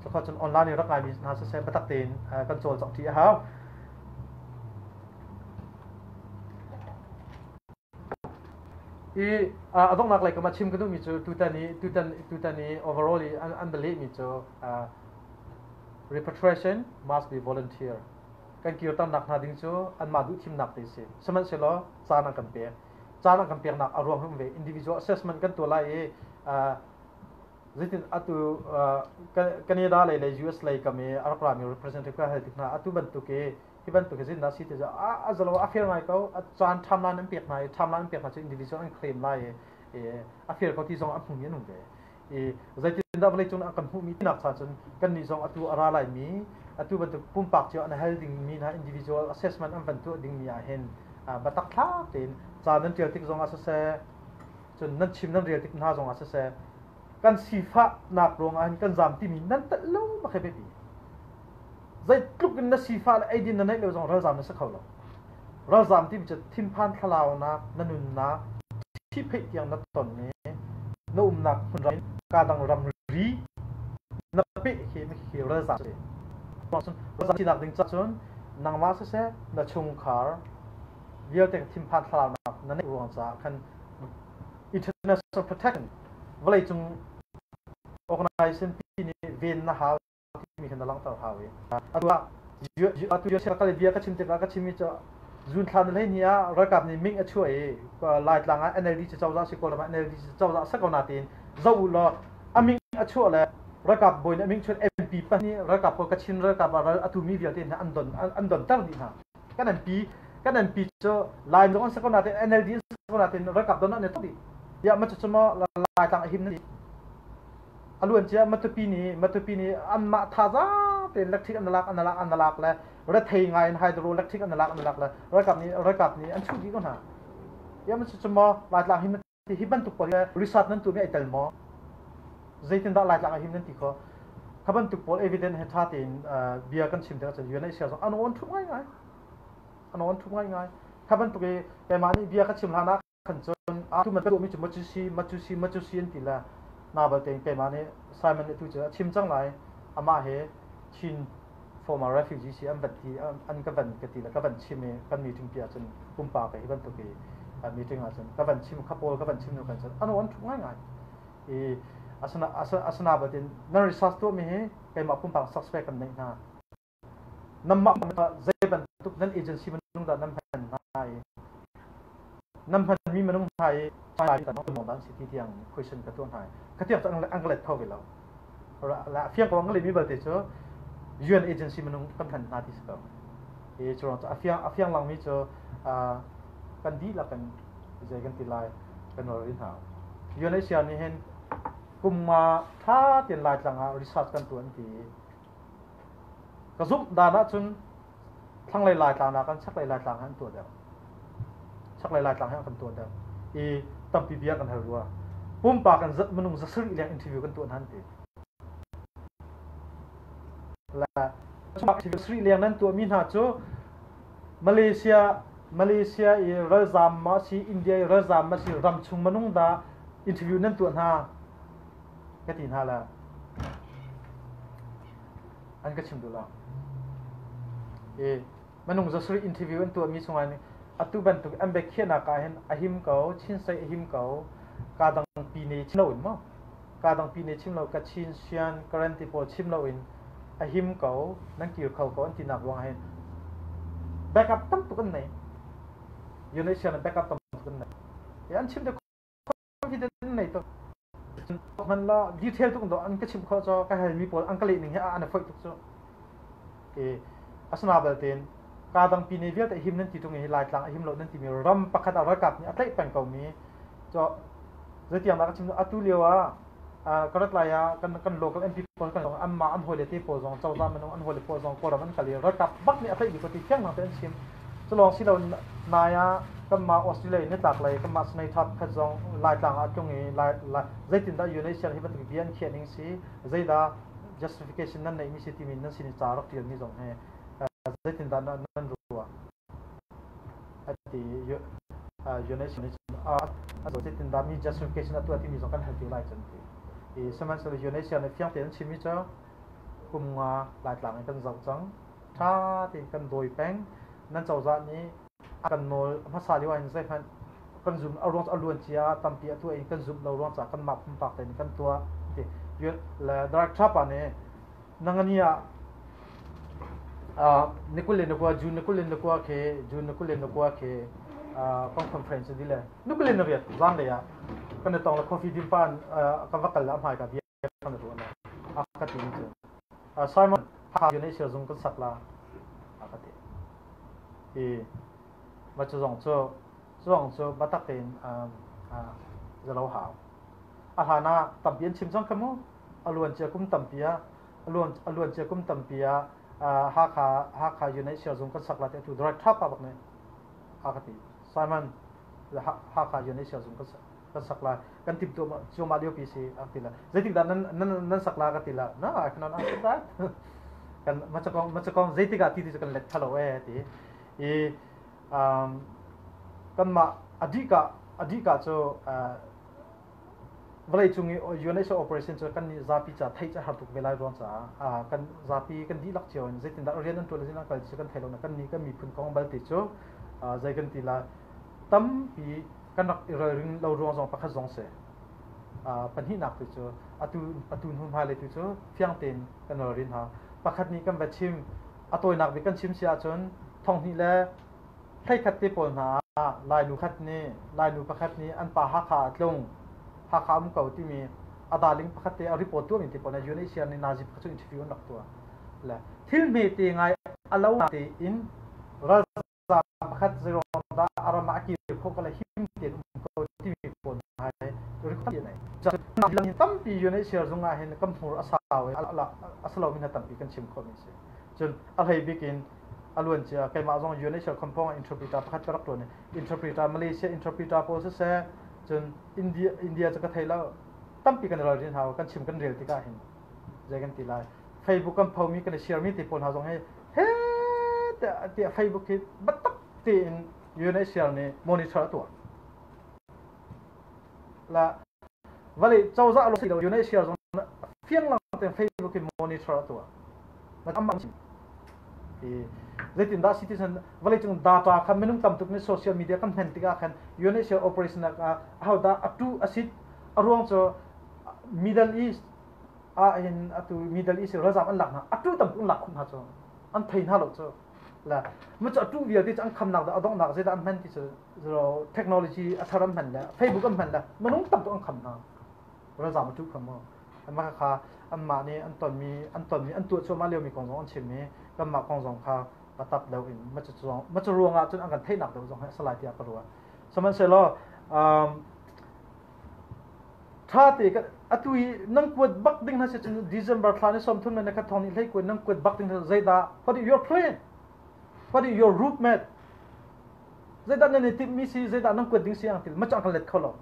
cukha cun online i rak ngaimi hna siseh biatak tein kan cawlcangh ṭi a hau. I a donghnak lei kam ah chim ka duhmi cu tutan i tutan tutan i overall i an va lehmi cu repatriation must be volunteer. Kan kirternak hna ding cu anmah duh thimnak te si. Sihmanhsehlaw caan an kan pek. Caan an kan peknak a ruang um ve. Individual assessment kan tuah lai i zeitin atu Canada lei le US lei kam i a rak rami representative ka hal tik hna atu bantuk i hi bantuk hi zindah si ti cu a zalo a fair ngai ko. A caan timeline an pek hna i timeline an pek hna cu individual an claim lai i a fair ko ti zong a hmumi an um ve. I zeitindah vawleicung ah kan hmuhmi tinak cha cun kannih zong atu a ra laimi atu bantuk pumpak cio an hal dingmi hna individual assessment an van tuah dingmi ah hin biatak thlak tein ca nan ṭial tik zong ah siseh cun nan chim nan rel tik hna zong ah siseh kan sifahnak ruangah hin kan zam timi nan telh lo bak hi biapi. Zeitluk in na sifah le eidin na neih lo zong ralzam na si kho lo. Ralzam timi cu thinphan thlalaunak, na nunnak, thihpheih tiang na ton i na umnak hmunram in kadang ramri na peh khi khi ralzam si. Ralzam sinak ding cun nangmah siseh na chungkhar vialte thinphan thlalaunak na neih ruang caah khan international protection vawleicung organization pi nih ven na hau timi khan na langhter hau i atu ah atu kal bia ka chim tikah ka chimmi cu June thla ni 12 ah ralkap nih ming a chuah i Laitlang ah NLD cu cozah si Kawlram ah NLD cu cozah sa ko natin zoh u law a ming a chuah le ralkap bawi nih a ming chuah MP pahnih ralkap pawl Kachin ralkap ah ral atu mi vialte hna an don an donter dih hna. Kan MP kan MP cu Lai zong an si ko natin NLD an si ko natin ralkap don an i tuk dih. Ya ma cu maw Laitlang a him na ti. A luancia Matupi nih anmah thazaang tein electric an lak an lak an lak le rethei ngai in hydroelectric an lak an lak le ralkap nih an chuh dih ko hna. Ya cu maw Laitlang him ti hi bantuk pawl hi research nan tuahmi ai tel maw? Zeitindah Laitlang a him nan ti khawh? Kha bantuk pawl evidence he ṭha tein bia kan chim tikah cun UNHCR zong an awn ṭhup ngaingai. An awn ṭhup ngaingai. Kha bantuk i keimah nih bia ka chim hlan ah khan cun tu man ka duhmi cu macusi macusi macusi an ti le na balte in keimah nih Simon nih tu cu a chim cang lai. Amah he Chin former refugee si an van ti an ka van ka ti le ka van chim i kan meeting pi ahcun pumpak hi bantuk i meeting ahcun ka van chim kha pawl ka van chim nu kan cun an awn ṭhup ngaingai. I asana asana batin nan research tuahmi hi keimah pumpak suspect kan neih hna. Nanmah zei bantuk nan agency minung dah nan hman hna i nan hmanmi minung hna i dan si ti tiang question ka tuah hna i ka tiang cu an ka let kho ve lo. La fiang ko an ka lehmi balte cu UN agency minung kan hman hna ti si ko. I cu ruang cu a fiang langmi cu kan dihlak in zei kan ti lai kan rel rih hna. UNHCR nih hin kum nga ṭha tein Laitlang ah research kan tuah an ti i Ka zumh dan ahcun thlanglei Laitlang nakin chaklei Laitlang hi an tuah deuh. Chaklei Laitlang hi an kan tuah deuh. I tampi bia kan hal rua. Pumpak in minung 700 leng interview kan tuah hna an ti. La sarih leng nan tuahmi hna cu Malaysia Malaysia i ralzaam ma si India i ralzaam ma si ram chung minung dah interview nan tuah hna ka ti hna la. An ka chim duh lo. I minung 7 interview an tuahmi chungah hin atu bantuk an biakhiahnak ah hin a him ko, Chin state a him ko, kaa dang pi ne chim loin maw? Kaa dang pi ne chim lo, Kachin, Shan, Karen ti pawl chim loin a him ko, nan kir kho ko an tinak ruangah hin backup tam tuk an nei. UNHCR nih backup tam tuk an nei. I an chim te confident nei tuk. Hman la detail tuk do an ka chimh khawh cu ka halmi pawl an ka leh ning hi an i foih tuk cu. E asana baltein ka dang pi ne vialte him nan ti tung hi Laitlang a him lo nan timi ram pakhat ah ralkap nih a tlaih peng ko mi cho zeitiang dah ka chim atu lio ah ka rat lai ah kan kan local MP pawl kan anmah an hawile te pawl zong cozah minung an hawile pawl zong Kawlram an kal i ralkap bak nih a tlaih dih ko ti fiang nang te an chim. Culawng si lo nai ah kanmah Australia in nitlak lei kanmah senator pakhat zong Laitlang ah a tlung i Lai, Lai, zeitindah UNHCR hi bantuk bia an khiah ning si zeidah justification nan neihmi si timi nan sin i ca rak ṭialmi zong hi zeitindah nan ruah ati UNHCR nih cun a zeitindah mi justification a tuah timi zong kan hal ti lai cun ti. I sihmanhsehlaw UNHCR nih fiang tein an chimmi cu kum nga Laitlang in kan zoh cang. Ṭha tein kan dawi peng. Nan cozah nih a kan nawl hmasa lio ahhin zeihmanh kan zum a ruang a luan cia tampi a tuah in kan zumh lo ruang caah kanmah pumpak tein kan tuah ti. Le director pa nih nangani ah ni 29 June ni 29 khi June ni 29 khi kan conference di le ni 28 zanlei ah kan i tong le coffee din pa ka va kal le a hmai ka bia kan i ruah le a ka ti mi cu Simon UNHCR zung kan sak la a ka ti i ma cu zong cu cu zong cu batak tein zalo hau a hlan ah tampi an chim cang kha mu. A luancia kum tampi ah a luancia kum tampi ah Hakha UNHCR zung kan sak la ti atu direct tha pa bak nih a ka ti. Simon, Hakha UNHCR zung kan sak la kan tim tu cuahmah lio pi si a ti la. Zeitik dah nan sak la ka ti la. No, I cannot answer that. Kan ma cu kong zeitik ah ti ti cu kan let kho lo ee ti. I kanmah a dih ka cu vawleicung i UNHCR operation cu kan nih zapi ca theih cu a har tuk ve lai ruang caah kan zapi kan dihlak cio in zeitindah rian an ṭuan le zeitindah an kal ti cu kan thei lo na kan nih kan miphun kong balte cu zei kan ti lai, tampi kan rak i ralring lo ruang zong pakhat zong si. Pahnihnak tu cu atu hnu hmailei tu cu fiang tein kan ralrin hna. Pakhat nih kan va chim, a tawinak bik kan chim si ahcun 2011 te pawl hna ah Lainu khat nih, Lainu pakhat nih an pa Hakha ah tlung, Hakha um ko timi a darling pakhat te a report tuahmi te pawl na UNHCR nih nazi pakhat cu interview an rak tuah. Le thil hmete ngai a lo tein ralzaam pakhat zeiruang dah a ram ah a kir khawh ko le him tein um ko timi pawl hna hi record nei. Tampi UNHCR zung ah hin kan hmur a sau i a si lomi hna tampi kan chim khawhmi a si. Cun a hlei bik in a luancia keimah zong UNHCR compound interpreter pakhat ka rak ṭuan i interpreter, Malaysia interpreter pawl siseh, cun India cu ka thei lo, tampi kan i ralrin hau. Kan chim kan rel tikah hin zei kan ti lai, Facebook kan phomi, kan i share mi te pawl hna zong hi he tiah Facebook hi biatak tein UNHCR nih monitor a tuah la. Vale cozah lo si lo, UNHCR zong fiang lang tein Facebook in monitor a tuah. Zeitindah citizen vawleicung data kha minung tam tuk nih social media kan hman tikah khan UNHCR operation ah ahodah atu asit a ruang cu Middle East ah hin atu Middle East ralzam an lak hna, atu tam tuk an lak khun hna cu an thei hna lo cu la mu cu atu vialte cu an khamnak dah a donghnak zeidah an hman ti cu technology a thar an hman le Facebook an hman le minung tam tuk an kham hna, ralzam atu kham mu. Mah kha anmah nih an tonmi, an tuah cuahmah liomi kong zong an chim i kanmah kong zong kha patap deuh in ma cu ruangah cun an kan theihnak deuh zong hi a si lai tiah ka ruah. Sihmanhsehlaw ṭha te atu i nan kuat bak ding hna si cun December thla ni 31 2019 nan kuat bak ding hna, zeidah, what is your plan, what is your route map, zeidah nan i timhmi si, zeidah nan kuat ding si ang til ma cu an kan let kho lo.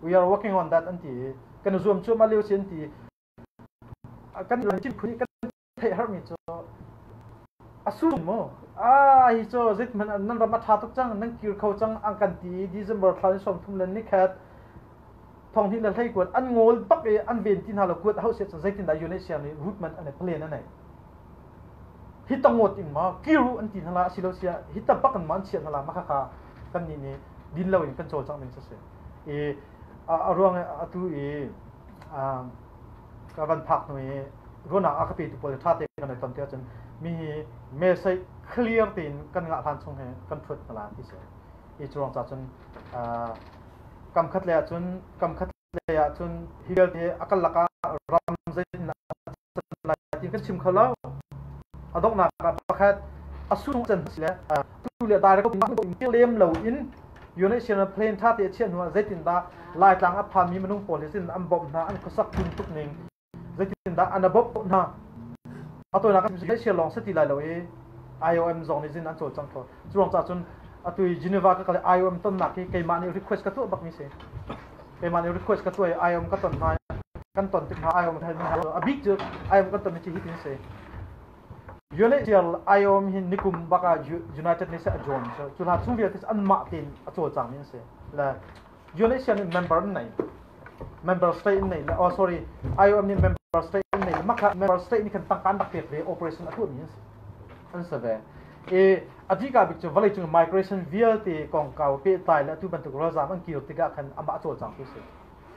"We are working on that," an ti i kan zuam cuahmah lio si an ti. Kan phun kan theih harmi cu a sung mu a hi cu zeithmanh nan ram a ṭha tuk cang, nan kir kho cang an kan ti i December thla ni 31 2019 an ngawl bak i an ven ti hna lo. Kuat hau siah cun zeitindah UNHCR nih route man an plan an nei? Hi tangawt in ma kiru an ti hna la, asilo sia hi ta bak in ma an chiah hna la? Ma kha kan nih nih din lo in kan cawlcangh ding si i a ruang atu i ka van phak hnu i ruahnak a ka petu pawl ṭha te kan i ton tiah cun mi hi message clear tein kan ngah hlan chung he kan ṭhuat hna la ti si i cu ruang ca cun kam khat le ahcun hi vialte a kal lakah ram zeitindah lai ti kan chim kho lo. A donghnak ah pakhat a sung can si le tu le direct lem lo in UNHCR plane tha te a chiah hnu ah zeitindah Laitlang a phanmi minung pawl hi sin an bawmh hna, an khuasak tum tuk ning zeitindah an a bawmh hna. A tawinak UNHCR lawng si ti lai lo i IOM zong nih zin an cawlcang kho. Cu ruang cah cun atu i Geneva ka kal i IOM tonnak hi keimah nih request ka tuah bakmi si. Keimah nih request ka tuah i IOM ka ton hna, kan ton tik hna IOM a bik cu IOM kan ton mi cu hitin si. UNHCR IOM hi nikum bak ah United Nations a join cu cu hna chung vialte cu anmah tein a cawlcang mi an si le UNHCR nih member an nei, member state an nei le, oh sorry, IOM nih member state an nei le makha member state nih khan tangka an rak pek ve, operation a tuah mi an si, an si ve. I a dika bik cu vawleicung migration vialte kongkau pehtlai le atu bantuk ralzaam an kir tikah khan amah a cawlcangtu si.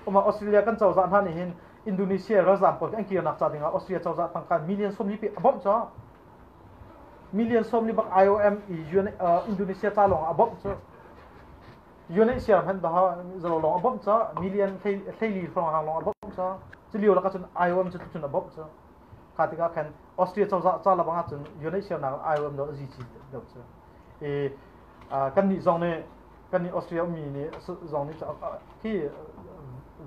Uma Australia kan cozah hna nih hin Indonesia ralzaam pawl an kirnak ca dingah Australia cozah tangka million 40 pe a bawmh cu, million 40 bak IOM i Indonesia ca lawng a bawmh cu. UNHCR hmanh dah zalo lawng a bawmh cu, million 14 hrawng hang lawng a bawmh cu. Cu lio lakah cun IOM cu cun a bawmh cu. Kha tikah khan Austria cozah ca labang ahcun UNHCR nak IOM do GC do cu. I kan nih zong nih, kan nih Austria ummi nih zong nih khi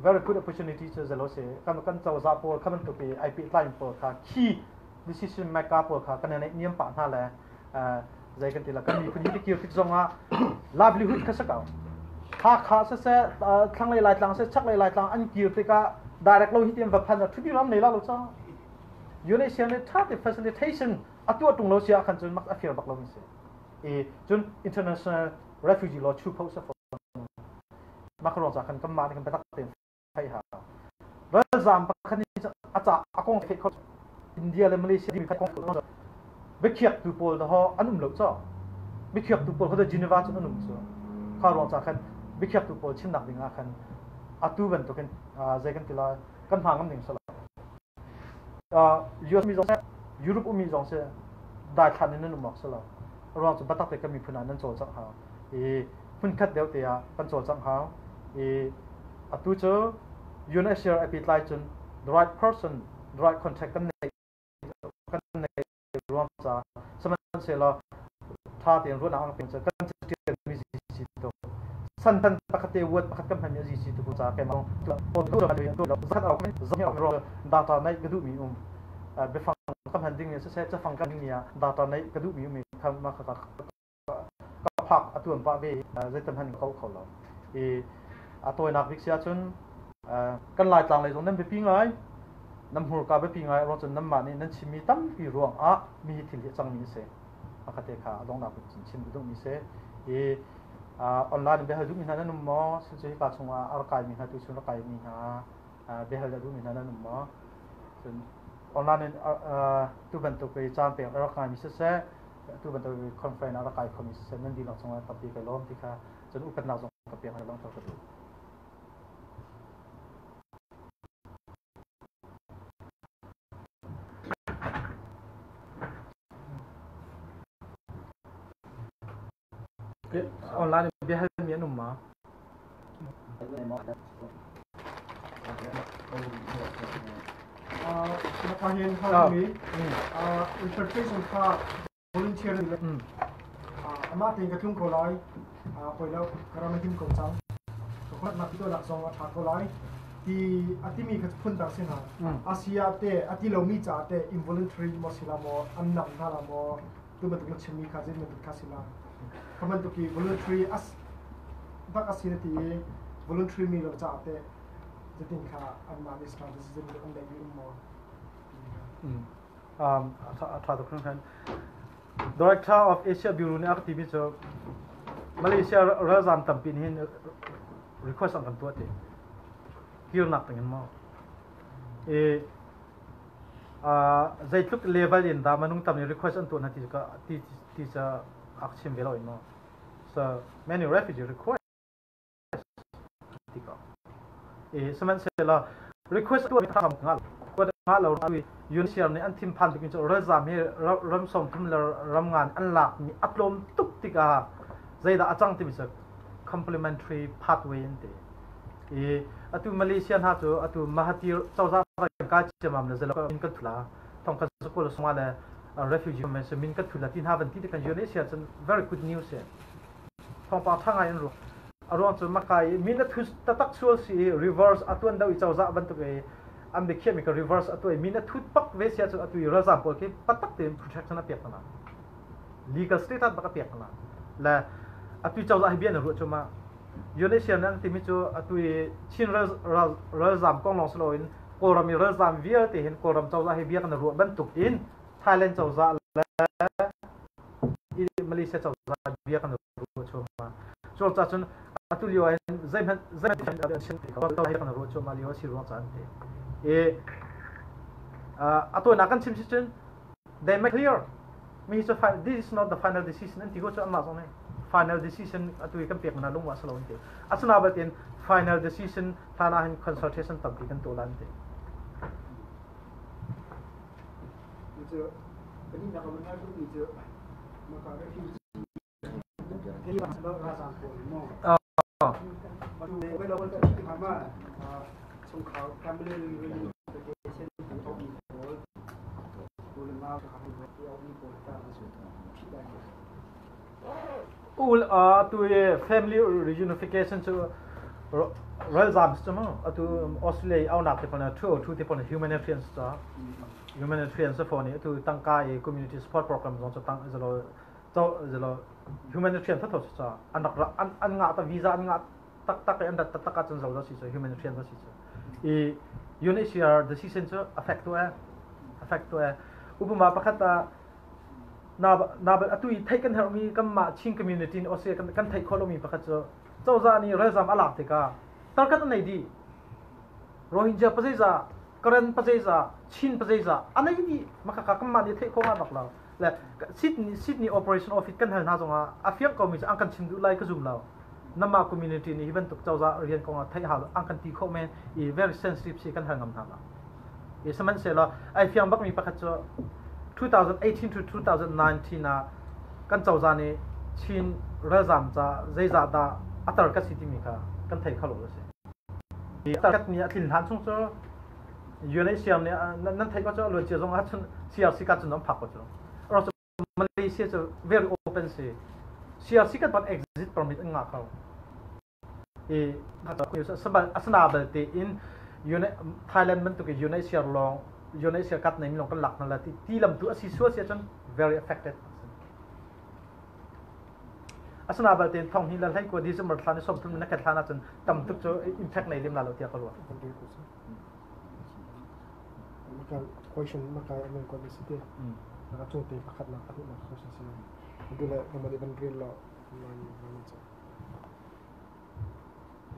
very good opportunity cu zalo si. Kan cozah pawl kha bantuk i ai pehtlai pawl kha, key decision maker pawl kha kan nei niam pah hna le zei kan ti la, kan miphun hi tikir tik zong ah livelihood kha sa ko. Hakha siseh, thlanglei Laitlang siseh, chaklei Laitlang an kir tikah direct lo hi tian va phan thupi ram nei la lo cha. UNHCR nih ṭha te facilitation a tuah ṭung lo si ahkhan cun mak a fair bak lomi si. I cun international refugee law chu pho sa fawn. Mah ruang ca khan kanmah nih kan biatak tein theih hau. Ralzaam pakhat nih a ca a kong theih kho India le Malaysia mi kong biakhiaktu pawl dahawh an um lo caw. Biakhiaktu pawl kha Geneva cun an um cu. Kha ruang ca khan biakhiaktu pawl chimnak ding ah khan atu bantukin zei kan ti lai kan hma ngam ding si lo. US mi zong seh, Europe ummi zong seh, daithlan in nan um awk si lo. Ruang cu biatak te kan miphun ah nan cawlcangh hau. I hmunkhat deuh te ah kan cawlcangh hau. I atu cu UNHCR a pehtlai cun the right person, the right contact kan neih kan neih ruang ca sihmanhsehlaw ṭha tein ruahnak an pek cu kan caṭialmi si tuk. Santan pakhat te word pakhat kan hmanmi a si tuk ca keimah data naih ka duhmi um biafang ka hman ding siseh cafang ka ding ah data naih ka duhmi um kha mah kha ka phak a tuan pah ve zeitam hman ko kho lo i a tawinak bik si ahcun kan Laitlang lei zong nan biapi ngai nan hmurka biapi ngai ruang cun nanmah nih nan chimmi tampi ruang ah mi hi thil hi a cangmi a si pakhat te kha a donghnak bik cun chim ka duhmi si i online in biahal duhmi hna nan um maw cu hika chungah a rak kaimi hna tuchun rak kaimi hna biahal a duhmi hna nan um maw cun online in tu bantuk i caan pek a rak ngaimi siseh tu bantuk conference ah rak kai khomi siseh nan dihlak cungah tampi kai lawm ti kha cun upatnak zong ka pek hna langhter ka duh. Online biahalmi an um ma? Hin mi interpretation kha volunteer le amah tein ka tlung ko lai poi lo ka ram a him ko cang ka khuat to nak zong a ṭha ko lai ti a timi kha phun dang si hna Asia te a ti lomi ca te involuntary maw si la maw an nam hna la maw tu bantuk na chimmi kha zei bantuk kha si la kha bantuk i voluntary as bak a si na ti i voluntary mi lo ca te zeitin kha anmah nih strategy an neih mi um maw? A ṭha tuk hringhran. Director of Asia Bureau nih a ka timi cu Malaysia ralzaam tampi nih hin request an kan tuah ti. Kirnak ding in maw? I zeitluk level in dah minung tam nih request an tuah hna ti ti ti ca a ka chim ve lo in maw? So many refugee request ti ko. I sihmanhsehlaw request tuah tham nga nga lo UNHCR nih an thinphan tuk in cu ralzaam hi ram 30 le ram ngan an lak mi a tlawm tuk tikah zeidah a cang timi cu complementary pathway an ti. I atu Malaysia hna cu atu Mahathir cozah ka ciamam le zelo min kan thula thong kan sukul sungah le refugee min kan thula ti hna van ti kan UNHCR cun very good news Thawngpang ṭha ngai an ruah. A ruang cu Maka i min a thu taktak sual si i reverse a tuan deuh i cozah bantuk i an biakhiahmi ka reverse a tuah i min a thut bak ve si ahcun atu i ralzaam pawl khi patak tein protection a pek hna. Legal status bak a pek hna. Le atu cozah hi bia na ruah cu ma UNHCR nih an timi cu atu i Chin ralzaam kong lawng si loin Kawlram i ralzaam vialte hin Kawlram cozah hi bia kan ruah bantuk in Thailand cozah le Malaysia cozah bia kan ruah cuahmah. Cu caah cun atu lio ah hin zeihmanh zeihmanh chim ti ko kan ruah cuahmah lio a si ruang caan te. I a tawinak kan chim si cun they make clear mi cu this is not the final decision an ti ko cu anmah zong nih final decision atu i kan pek mana lungwa salo an ti. Asina batin final decision hlan ah hin consultation tampi kan tuah lan ti. Cu pahnihnak a van hal duhmi cu maka refugee ralzaam pawl maw chungkhar family reunification mi pawl mi pawl ta Ul tu family reunification cu ralzaam cu mu atu Australia aunak te pon 202 te pon humanitarian ca humanitarian sa phone atu tangka i community support program zong cu tang zalo cho zalo humanitarian tho tho ca an rak an an ngah ta visa an ngah tak tak an rat tak tak ahcun zo si cu humanitarian si cu i UNHCR decision cu affect tu eh. Affect tuah. Upama pakhat ah na na atu i theih kan herhmi kanmah Chin community in Australia kan theih khawh lomi pakhat cu cozah nih ralzam a lak tikah tarkat an nei dih. Rohingya pazeiza, Karen pazeiza, Chin pazeiza a nei dih. Makhakha kanmah nih theih khawh nga bak lo. Le Sydney Sydney Operation Office kan hal hna zongah a fiang komi cu an kan chim duh lai ka zum lo. Namah community nih hi bantuk cozah rian kong ah theih hau an kan ti khawh men i very sensitive si kan hal ngam hna lo. I sihmanhsehlaw ai fiang bakmi pakhat cu 2018 to 2019 ah kan cozah nih Chin ralzam ca zeizah dah a tar ka si timi kha kan thei kho lo a si. I tarkat ni a tlin hlan chung cu UNHCR nih nan theih ko cu luancia zong ah cun CRC ka cun an phak ko cu. Malaysia cu very open si. CRC kan pan exit permit an ngah kho. I asana balte in Thailand bantuk i UNHCR lawng UNHCR kat nei mi lawng kan lak hna la ti ti lam tu asi sual si ahcun very affected. Asana balte in thong hi la hlei ko December thla ni 30 na khat hlan ahcun tam tuk cu impact nei lem la lo tiah ka ruah. Maka question maka amen ko si te. Maka chung te pakhat nak pahnih nak question si. Dule namani ban rel lo man man cha.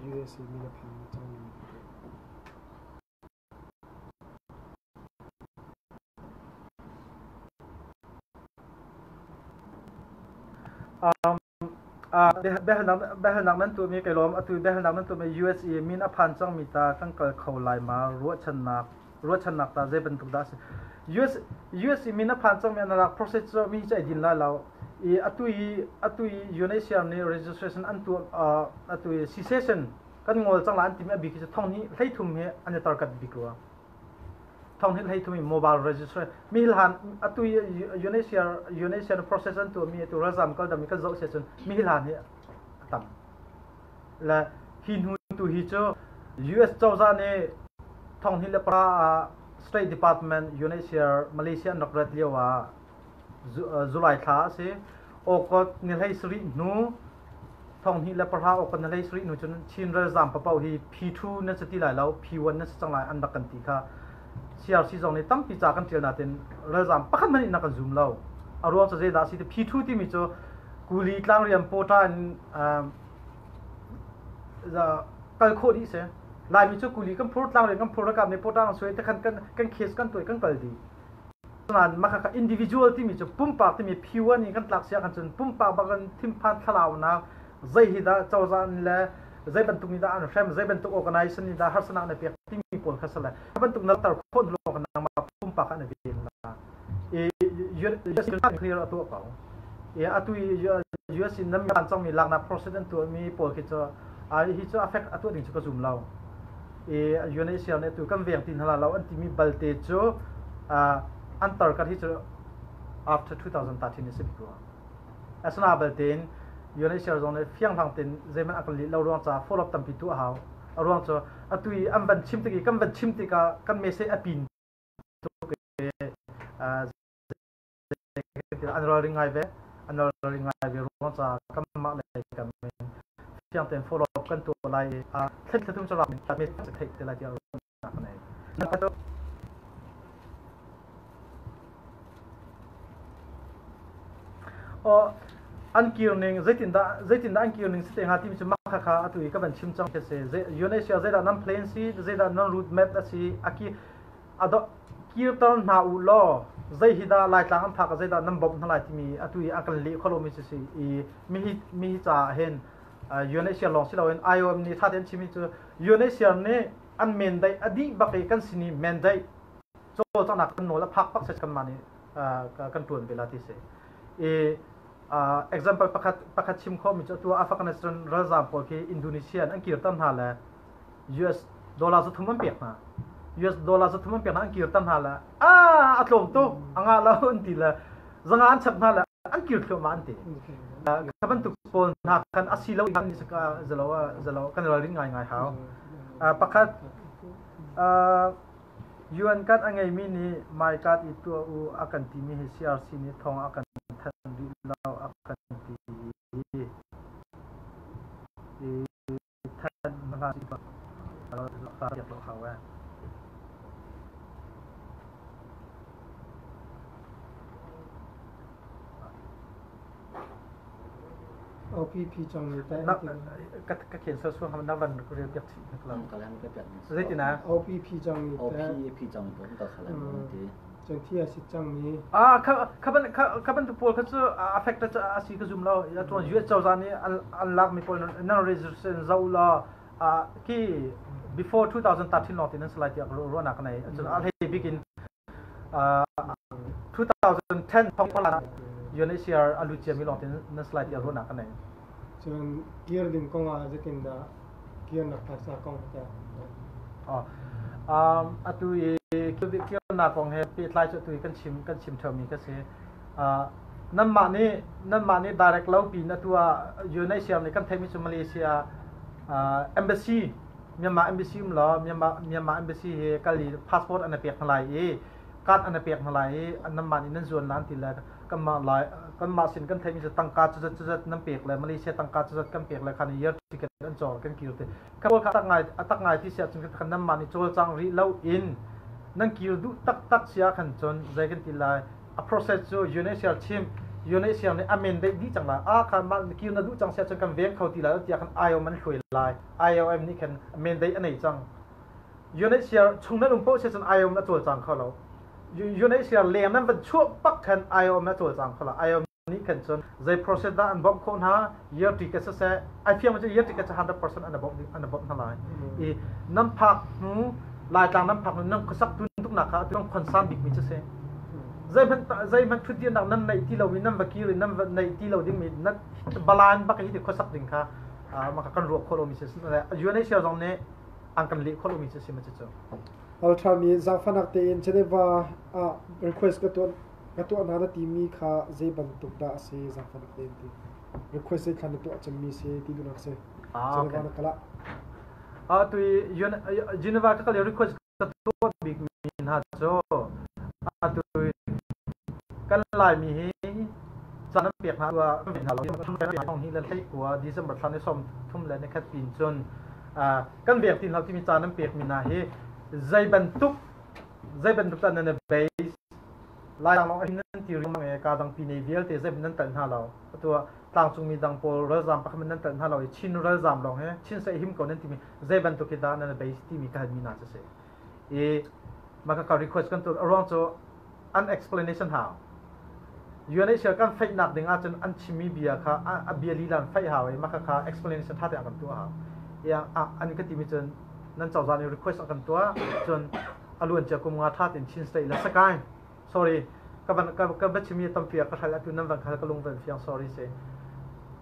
USA mi na phan cang mi. Biahalnak nan tuahmi kai lawm. Atu biahalnak nan tuahmi USA min a phan cangmi ta kan kal kho lai ma? Ruahchannak ruahchannak ta zei bantuk dah a si? US US min a phan cangmi an rak process cu mi cu ai din lai lo. I atu i atu i UNHCR nih registration an tuah atu i cessation kan ngol cang la an timi a bik hi cu thong hnih 13 hi an i tarkat bik rua. Thong hi 33 i mobile register mi hlan atu UNHCR UNHCR process an tuah mi atu ralzam kal dam kan zoh si cun mi hlan hi a tam le hi hnu tu hi cu US cozah nih thong hi le para ah State Department UNHCR Malaysia an rak rat lio ah July thla a si August ni 17 hnu 2010 August ni 17 hnu cun Chin ralzaam paoh hi P2 nan si ti lai lo P1 nan si cang lai an rak kan ti kha CRC zong nih tampi ca kan ṭial nain ralzaam pakhat hmanh in a kan zum lo. A ruang cu zeidah a si ti P2 timi cu kuli tlangrian pawṭa in kal khawh dih si. Laimi cu kuli kan phur, tlangrian kan phur, ralkap nih pawṭa kan suai, tikhan kan case kan tuai kan kal dih. Nain mah kha individual timi cu pumpak timi P1 in kan tlak si ahkhan cun pumpak bak in thinphan thlalaunak zei hi dah cozah nih le zei bantuk nih dah an hrem zei bantuk organization nih dah harsanak na pek timi pawl kha si le bantuk na tar khawh hnu lawng nangmah pumpak ah na ven la i US clear a tuah ko i atu i US in nan cangmi laknak process an tuahmi pawl khi cu hi cu affect a tuah ding cu ka zum lo i UNHCR nih atu kan veng ti hna lo an timi balte cu an tar kar hi cu after 2013 a si bik rua. Asina balte in UNHCR zong nih fianghlang tein zeihmanh a kan leh lo ruang caah follow up tampi tuah a hau. A ruang cu atu i an van chim tik i kan van chim tikah kan message a pin tuk i an ralring ngai ve an ralring ngai ve ruang caah kanmah lei kam in fiang tein follow up kan tuah lai i thlen thla thum cu ram theih te lai tiah ruahnak ka nei. Aw an kir ning zeitindah zeitindah an kir ning si te hnga timi cu mah khakha atu i ka van chim cang khi si. UNHCR zeidah nan plan si zeidah nan route map a si a ki a kirter hna u law zei hi dah Laitlang an phak ah zeidah nan bawmh hna lai timi atu i a kan leh kho lomi cu si i mihi mihi caah hin UNHCR lawng si loin IOM nih ṭha tein chimmi cu UNHCR nih an mandate a dih bak i kan sin i mandate cawlcanghnak kan nawl a phak bak se kanmah nih kan ṭuan ve la ti si i example pakhat pakhat chim khawhmi cu atu Afghanistan ralzaam pawl khi Indonesia an kirter hna le US dollar 300 an pek hna. US dollar 300 an pek hna an kirter hna le a tlawm tuk a ngah lo an ti le zanga an chap hna le an kir thluahmah an ti. Kha bantuk pawl hna khan a si lo in zalo zalo kan ralrin ngai ngai hau. Pakhat UN card a ngeimi nih my card i tuah u a kan timi hi CRC nih thawng a kan thanh rih lo a kan ti i OPP cang mi ta Na ka ka khen so so na van rel piak chih hnik lo. Ka lang ka piak ni. Zeitina? OPP cang mi OP ta P cang mi ka khala ti. Cun thi a si cang mi. Ah kha kha ban kha kha ban tu pawl kha cu affect a si ka zum lo. Tuan US cozah nih an lak mi pawl nan registration zo la ki before 2013 lawng tin an salai tiah ruahnak ka nei. Cun a hlei bik in 2010 thong UNHCR a lut ciami lawng tin nan salai tiah ruahnak ka nei. Cun kir ding kong ah zeitin dah kirnak phaisa kong ta? Oh. Atu i kirnak kong he pehtlai cu atu i kan chim ṭheumi ka si. Nanmah nih direct lo pin atu ah UNHCR nih kan theihmi cu Malaysia embassy, Myanmar embassy um law, Myanmar embassy he kal i passport an pek hna lai i card an pek hna lai i nanmah nih nan zuan lan ti le kanmah lai kanmah sin kan theihmi cu tangka cuzat cuzat nan pek le Malaysia tangka cuzat kan pek le khan year ticket an cawr kan kir te ka pawl kha atak ngai ti sia cun kan nanmah nih cawlcang rih lo in nan kir duh taktak sia khan cun zei kan ti lai, a process cu UNHCR chim, UNHCR nih a mandate dih cang lai. A kha mah kir na duh cang sia cun kan veng kho ti lai tiah khan IOM an hluai lai. IOM nih khan mandate a nei cang. UNHCR chung nan um paoh sia cun IOM a cawlcang kho lo. UNHCR leng nan van chuah pak khan IOM a cawlcang kho lo. IOM nih khan cun zei process dah an bawmh khawh hna, year ticket siseh, ai fiang cu year ticket cu 100% an bawmh hna lai. I nan phak hnu, Laitlang nan phak hnu, nan khuasak tun tuknak kha atu concern bik mi cu si. Zeihmanh thutdirnak nan neih ti lo i nan va kir i nan va neih ti lo ding mi nan balan bak hi ti khuasak ding kha maka kan ruah khawh lomi si. UNHCR zong nih an kan leh khawh lomi cu si ma cu. Alṭhami zaangfahnak tein Geneva ah request ka tuah hna na timi kha zei bantuk dah a si, zaangfahnak tein ti. Request zei thlan na tuah cemmi si ti duhnak si. Ah, Geneva okay. Na kal ah. Ah, tu Geneva ka kal i request ka tuah bik mi hna cu atu kan Laimi hi caan an pek hna hna lo hi le 19 December thla ni 31 pin cun kan vek ti hna timi caan an pek mi hna hi zei bantuk tan nan base Lai lawng nan ti ring e ka dang pi nei vialte zei nan tal hna lo. Atu tlangcung mi dang pawl ralzam pakhat nan tal hna lo i Chin ralzam lawng he Chin sai him ko nan timi zei bantuk hi dah nan base timi ka hal mi na si i maka ka request kan tu aruang cu an explanation hau. UNHCR kan feih nak ding ahcun an chimmi bia kha a bia lila an feih hau i maka kha explanation tha te an kan tuah hau. Ya an ka timi cun nan cozah nih request an kan tuah cun a luan cia kum nga tha tin Chin State le Sagaing, sorry, ka van ka va chimi tampi ka hral atu nan van khal ka lung van fiang, sorry se.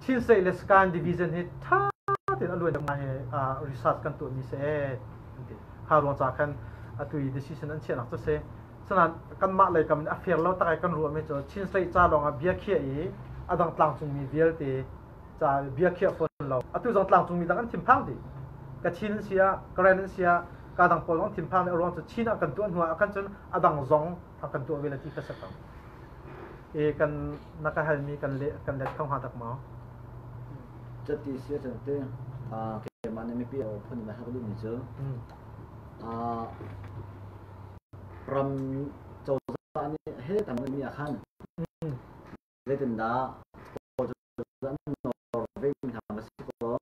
Chin State le Sagaing division hi tha tin a luan nga he research kan tuah mi se ha ruang cha khan atu i decision an chiah nak cu se. Sanan kanmah lei kam in a fair lo takai kan ruah mi cu Chin State ca lawng ah bia khiah i adang tlangcung mi vialte ca bia khiah fawn lo. Atu zong tlangcung mi dang an thinphang dih, Kachin an sia, Karen an sia, ka dang pawl zong thinphang dih. Ruang cu Chin ah kan tuah hnu ah kan cun adang zong a kan tuah ve la ti ka sa ko e. Kan na ka hal mi kan le kan let kho hnga tak maw? Cati si cun te keimah nih mipi phun in hal ka duhmi cu ram cozah nih he tam mi ah khan zeitindah cozah nawr ve mi hna va si kaw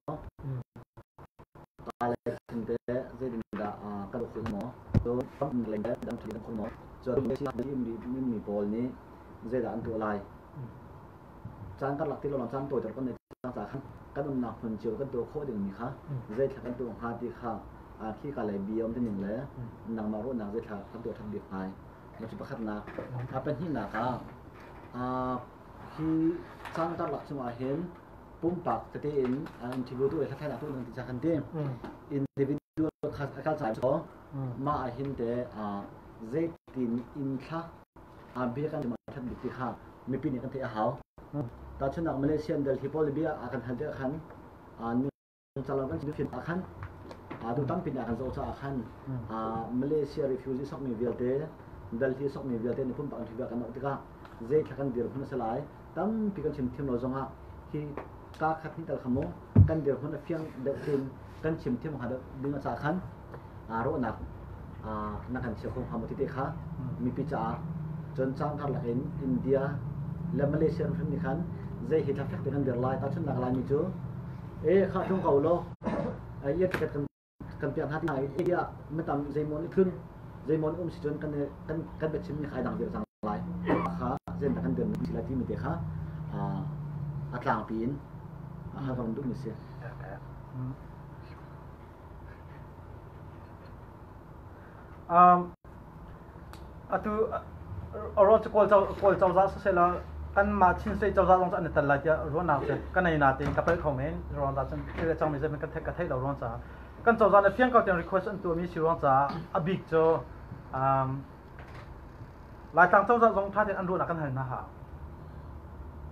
ka le thin te zeitindah kan khul maw, ram leng dang thin khul maw, cun mi pawl nih zeidah an tuah lai? Caan karlak ti lo, caan tawi kan nei cang ca khan kan umnak hmun cio kan tuah khawh ding mi kha zeithla kan tuah hnga ti kha khi ka lei bi om ning le nangmah ruahnak zeithla kan tuah that bik hngai ma cu pakhatnak. A pahnihnak ah, hi caan karlak chungah hin pumpak tete in interview tu hlathlainak tu nan ti khan ti individual kha akal cai so ma ah hin te zeitin in thla bia kan that bik ti kha mipi nih kan theih a hau. Tahchunhnak, Malaysian Delhi pawl bia a kan hal te khan calo kan fin ah khan tu tampi nih a kan zoh caah khan Malaysia refugee sokmi vialte, Delhi sokmi vialte nih pumpak interview kan auh tikah zei thla kan dirhmun a si lai tampi kan chim thiam lo zongah hi ka khat hnih tal kha mu kan dirhmun a fiang deuh tein kan chim thiam hnga deuh ding a caah khan rawhnak na kan chia kho hnga maw ti te kha mipi caah. Cun caan karlak in India Le Malaysia ram hrim nih khan zei hi thafek te kan dir lai. Tahchunhnak Laimi cu e kha tlung ko law air ticket kan kan piak hna ti hna i ah mitam zeimaw nih tlun zeimaw nih um si cun kan kan kan biachim mi kha ai dang dir cang lai. Kha zeidah kan dir si lai timi te kha a tlangpi in a kan duhmi si. Atu aruang cu Kawl cozah siseh kanmah Chin State cozah zong cu an i tel lai tiah ruahnak cu ka nei natein ka palh kho men. Ruang dah cun thil a cangmi zeihmanh ka theih lo ruang caah kan cozah nih fiang ko tiang request an tuahmi si ruang caah a bik cu Laitlang cozah zong ṭha tein an ruahnak kan hal hna hau.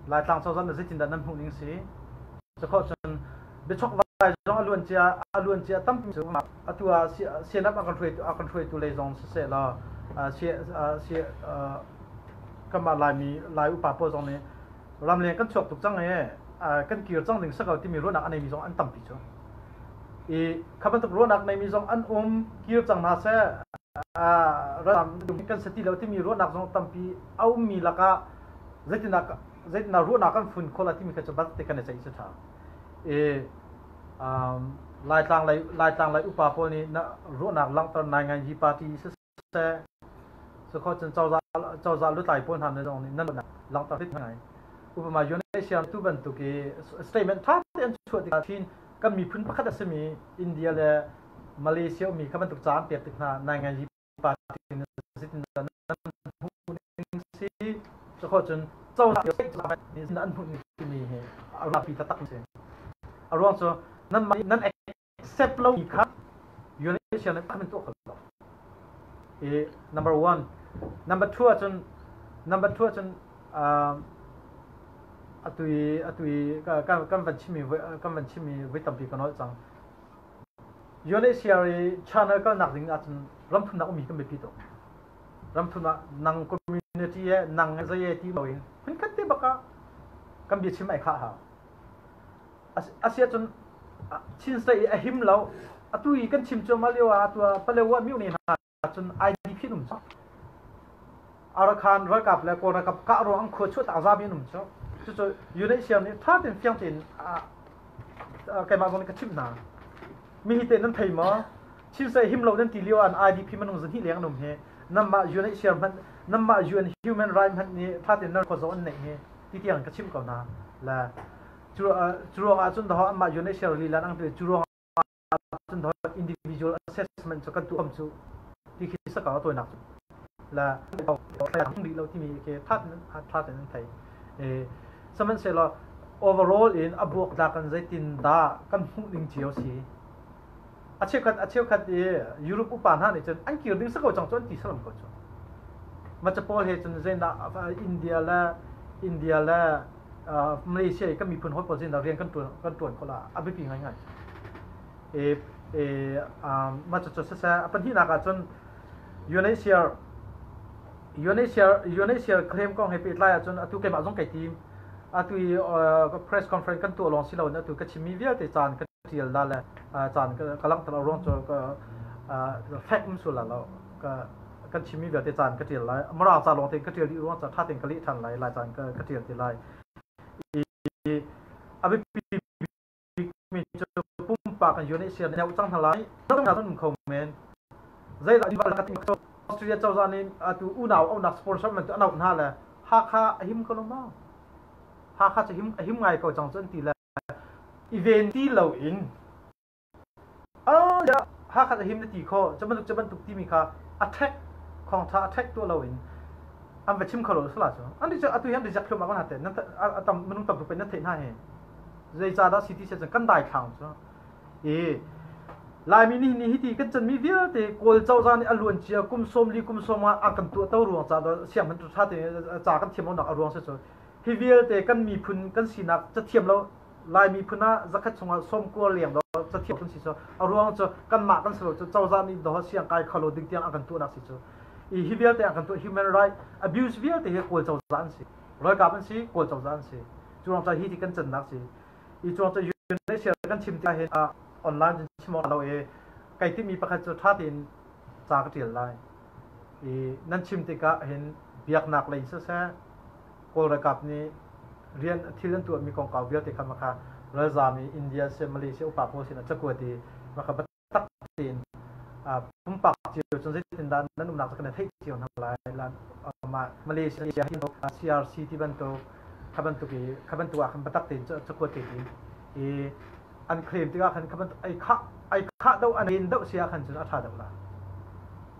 Laitlang cozah nih zeitindah nan hmuh ning si? Cukhawh cun biachokvai zong a luancia tampi cu atu ah CNF a kan hruaitu lei zong siseh law kanmah Laimi Lai upa pawl zong nih ramleng kan chuak tuk cang i kan kir cang ding si ko timi ruahnak a neimi zong an tampi cu. I kha bantuk ruahnak neimi zong an um, kir cang hna seh, ram kan si ti lo timi ruahnak zong tampi a ummi lakah zeitindah zeitindah ruahnak kan fun khawh lai timi kha cu bat te kan i ceih cu ṭha. I Laitlang lei upa pawl nih na ruahnak langhter nai ngai hi party siseh, cukhawh cun cozah lutlai pawl hna zong nih nan ruahnak langhter hrit ngai. Upama UNHCR tu bantuk i statement ṭha te an chuah tikah Chin kan miphun pakhat a simi India le Malaysia ummi kha bantuk ca an pek tik hna nai ngai hi party zeitindah nan hmuh ning si? Cukhawh cun cozah nih an hmuh ning timi hi a ruahpi taktak si. A ruang cu nan nan accept lo mi kha UNHCR nih an tuah kho lo. I number one. Number two ahcun atu i kan van chimmi voi tampi ka nolh cang. UNHCR i channel kalnak ding ahcun ramthumnak ummi kan biapi tuk. Ramthumnak nang community he nang zei he ti loin phunkhat te bak ah kan biachim ai khah hau. Asiahcun Chin State i a him lo. Atu i kan chim cuahmah lio ah atu ah Palewa myo ne hna cun IDP an um cu. Arakan ralkap le Kawl ralkap kah ruang an khua chuah tak zapi an um cu. Cucu UNHCR nih ṭha tein fiang tein keimah zong nih ka chimh hna. Mi hi te nan thei maw? Chin State him lo nan ti lio ah IDP minung zahnih leng an um hi. Nanmah UNHCR hmanh, nanmah UN human right hmanh nih ṭha tein nan khua zoh an neih hi ti tiang ka chimh ko hna. Le cu ruang ah cun daho anmah UNHCR lila an cu ruang ah cun daho individual assessment cu kan tuah cu ti khi saka tawinak cu la rih lo timi khi tha tha ten an thei. Sihmanhsehlaw overall in a buak tlak kan zeitin dah kan hmuh ding cio si. A cheukhat i Europe upa hna nih cun an kir ding si ko cang cu an ti salam ko cu. Maca pawl he cun zeidah India le Malaysia i kan miphun hawi pawl zeidah rian kan ṭuan khawh la a biapi ngaingai. E e mah cucu siseh, a pahnihnak ah cun UNHCR claim kong he pehtlai ahcun atu keimah zong kai tim. Atu i press conference kan tuah lawng si loin atu ka chimmi vialte caan ka ṭial da le caan ka langhter lo ruang cu ka fact um sul lo. Ka kan chimmi vialte caan ka ṭial lai. Mirang ca lawng tein ka ṭial dih ruang ca ṭha tein ka leh ṭhan lai, lai caan ka ṭial ti lai. I a biapi bikmi cu pumpak kan UNHCR nih cang hna lai. Hna um kho men. Zeidah Australia cozah nih atu unau aunak sponsor man cu an auh hna le Hakha a him ko lo maw? Hakha cu him a him ngai ko cang cu an ti le i ven ti lo in Hakha a him na ti kho cu bantuk timi kha attack khong tha attack tuah lo in an va chim kho lo sala cu an cu atu hian reject thluahmah ko hna te nan tam minung tam tuk pe nan theih hna hi zeicahdah si ti si cun kan daithlang cu. I Laimi nih ni hiti kan canmi vialte Kawl cozah nih a luan cia kum 40 kum 50 a kan tuah to ruang ca siang hman tha te ca kan thiam lonak a ruang si cu hi vialte kan miphun kan sinak cathiam lo. Lai miphun ah 100 chungah 90 leng do cathiam kan si cu a ruang cu kanmah kan si lo cu cozah nih do siang kai kho lo ding tiang a kan tuahnak si cu. I hi vialte a kan tuah human right abuse vialte hi Kawl cozah an si, ralkap an si, Kawl cozah an si. Cu ruang ca hi ti kan cannak si. I cu ruang cu UNHCR kan chim tikah hin online cun chim awk lo i kai timhmi pakhat cu ṭha tein ca ka ṭial lai i nan chim tikah hin biaknak lei siseh. Kawl ralkap nih rian thil an tuahmi kongkau vialte kha maka ralzaam i India seh Malaysia upa pawl sinah cakuat i maka biatak tein pumpak cio cun zeitindah nan umnak cu kan i theih cio hna lai. Malaysia CRC ti bantuk kha bantuk i kha bantuk ah khan biatak tein cakuat te i an claim tikah khan kha bantuk ai khah deuh an in deuh si ah khan cun a ṭha deuh la.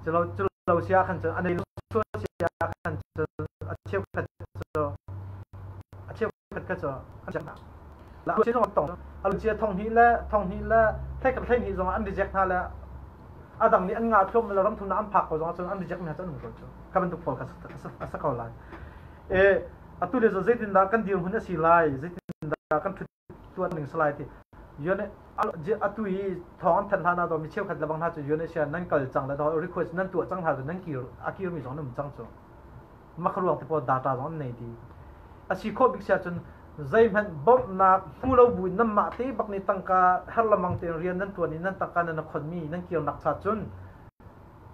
Culo culo si ah khan cun an sual si ah khan cun a cheukhat cu a cheukhat kha cu an check hna. La a zong tong a cia thong hnih le thlei 12 zong an reject hna le a dang nih an ngah thluam le ram thumnak an phak ko zong cun an reject mi hna cu an um ko cu kha bantuk pawl kha a sa ko lai. E atu le zeitindah kan dirhmun a si lai, zeitindah kan ṭhut tuan ning salai ti UN atu i thawng an thanh hlan ah mi cheukhat lebang hna cu UNHCR nan kal cang le request nan tuah cang hna cu nan kir a kir mi zong an um cang cu maka ruang te pawl data zong an nei di a si khawh bik sia cun zeihmanh bawmhnak hmu lo bu in nanmah te bak nih tangka her lamang tein rian nan tuan i nan tangka nan khon mi nan kirnak cha cun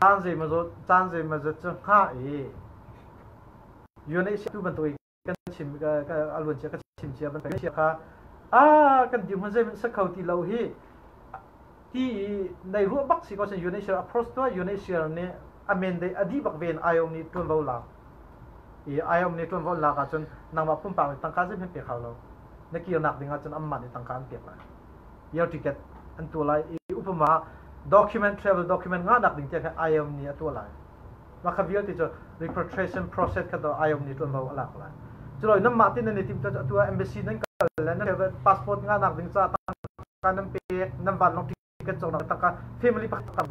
caan zeimaw caan zeimaw zat cu hngah i UNHCR tu bantuk kan chim ka a luan cia ka chim cia ban cia kha a kan dirhmun zeihmanh sa kho ti lo hi ti nei ruah bak si ko sin UNHCR approach to UNHCR nih amen dei adi bak ven IOM nih tuanvo lak i IOM nih tuanvo lak ahcun nangmah pumpak nih tangka zeihmanh pe kho lo na kirnak ding ahcun amah nih tangka an pek lai year ticket an tuah lai i upama document travel document ngahnak ding tiah kha IOM nih a tuah lai. Mah kha vialte cu repatriation process kha to IOM nih ṭuanvo a lak lai. Culo nanmah tin nan i timh cu atu ah embassy nan kal le nan passport ngahnak ding ca tangka nan pek, nan vanlawng ticket cawknak tangka family pakhat tam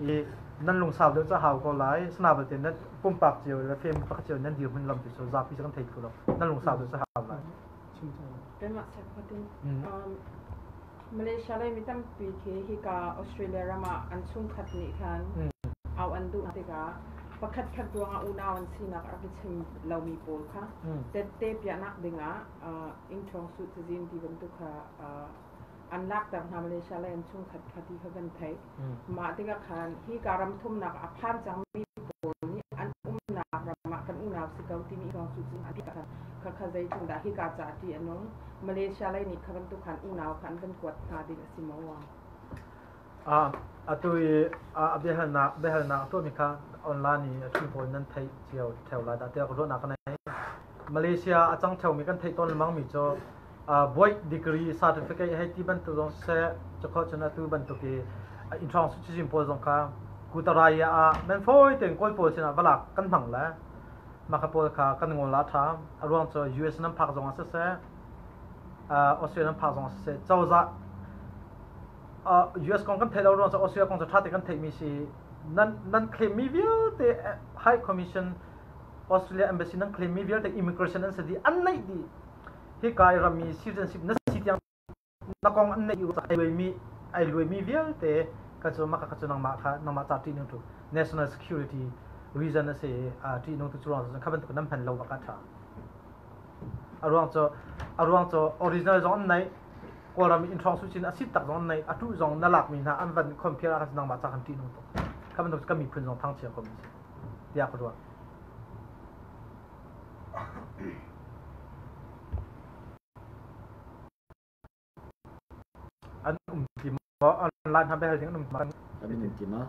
i nan lungsau deuh ca hau ko lai. Sana balte nan pumpak cio le family pakhat cio nan dirhmun lam ti cu zapi cu kan thei thlu lo. Nan lungsau deuh ca hau lai. Kanmah sakhatin Malaysia lei mi tampi khi hika Australia ram ah an chungkhat nih khan au an duh tikah pakhat khat ruangah unau an sinak a rak i chim lomi pawl kha tette piahnak dingah innṭhawng suh cazin ti bantuk kha an lakter hna Malaysia lei an chungkhat kha ti kha kan theih. Mah tikah khan hika ram thumnak a phan cangmi pawl nih an umnak ram ah kan unau si ko timi kong cu cun an kha kha zeitindah hika ca ṭih a nung. Malaysia lei nih kha bantuk khan unau kha an van kuat hna ding a si maw? Atu i a biahalnak tuahmi kha online i a ṭhu pawl nan theih cio ṭheo lai dah tiah ka ruahnak ka nei. Malaysia a cang ṭheomi kan theih tawn lengmangmi cu void degree certificate hei ti bantuk zong siseh cukho cun atu bantuk i innṭhawng cizin pawl zong kha kutaraya ah men fawi tein Kawl pawl sinah va lak kan hmang le mah kha pawl kha kan ngol a ṭha. A ruang cu US nan phak zong ah siseh Australia nan phak zong ah siseh cozah US kong kan theih lo ruang cu Australia kong cu ṭha te kan theihmi si nan claim mi vialte High Commission Australia Embassy nan claim mi vialte immigration an si dih an neih dih. Hika i rammi citizenship na si tiang na kong an neih i ai luaimi vialte ka cu maka cu nangmah kha nangmah ca ṭih nung tu national security reason a si i ṭih nung tu cu ruang cu kha bantuk nan hman lo bak a ṭha. A ruang cu original zong an neih, Kawlram i innhrawng sucin a sit tak zong an neih, a tuh zong na lakmi hna an van compare ah khan nangmah ca khan ṭih nung tuk. Kha bantuk kan miphun zong thangchia ko mi si tiah ka ruah. An um ti maw? Online hna behal ding an um ti maw? An um ti maw?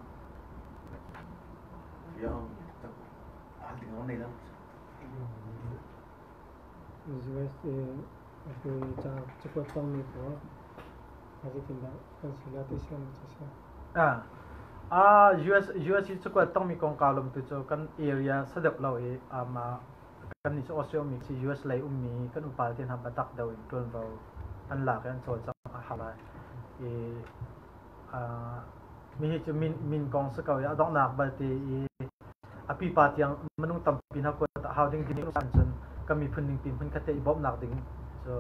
USA atu ca cakuat tongmi pawl zeitindah kan si la ti sian cu si. US i cakuat tongmi kongkau lam tu cu kan area sa deuh lo i kan nih cu Australia ummi si US lei ummi kan upa te hna biatak deuh in ṭuanvo an lak i an cawlcangh a hau lai. I mi hi cu min kong si ko i a donghnak balte i a pipa tiang minung tampi hna kuat a hau ding ding cun kan miphun ningpi hmun khat te i bawmhnak ding cu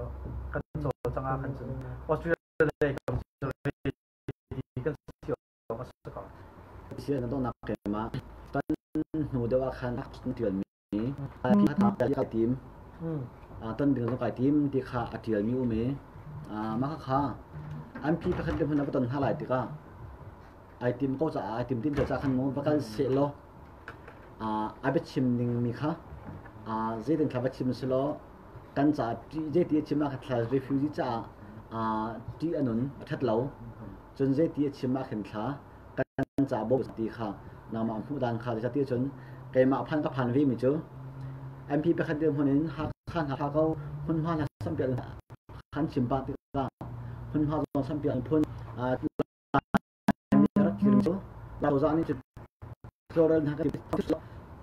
kan cawlcangh ah khan cun Australia lei kam cu ready kan si awk a si ko. Si na donghnak ma kan hnu deuh ah khan ṭialmi kai tim ton ding zong kai tim ti kha a ṭialmi um i mah kha an phi pakhat le hmun a va ton hna lai tikah ai tim ko caah ai tim tim caah khan mu va kal seh law a biachim ning mi kha Zeitin thla va chim selaw kan caah ṭih zeiti a chim ah kha thla refugee caah ṭih a nun a ṭhat lo. Cun zeiti a chim ah khin thla kan caah bawmh ti kha nangmah hmuh dan kha zeicahtiah cun keimah phan ka phan ve mi cu MP pakhat dirhmun in Hakha hna ko hmunhma hna sampiak khan chim pah tikah hmunhma zong sampiak phun rak kir cu cozah nih cun tlawrel hna kan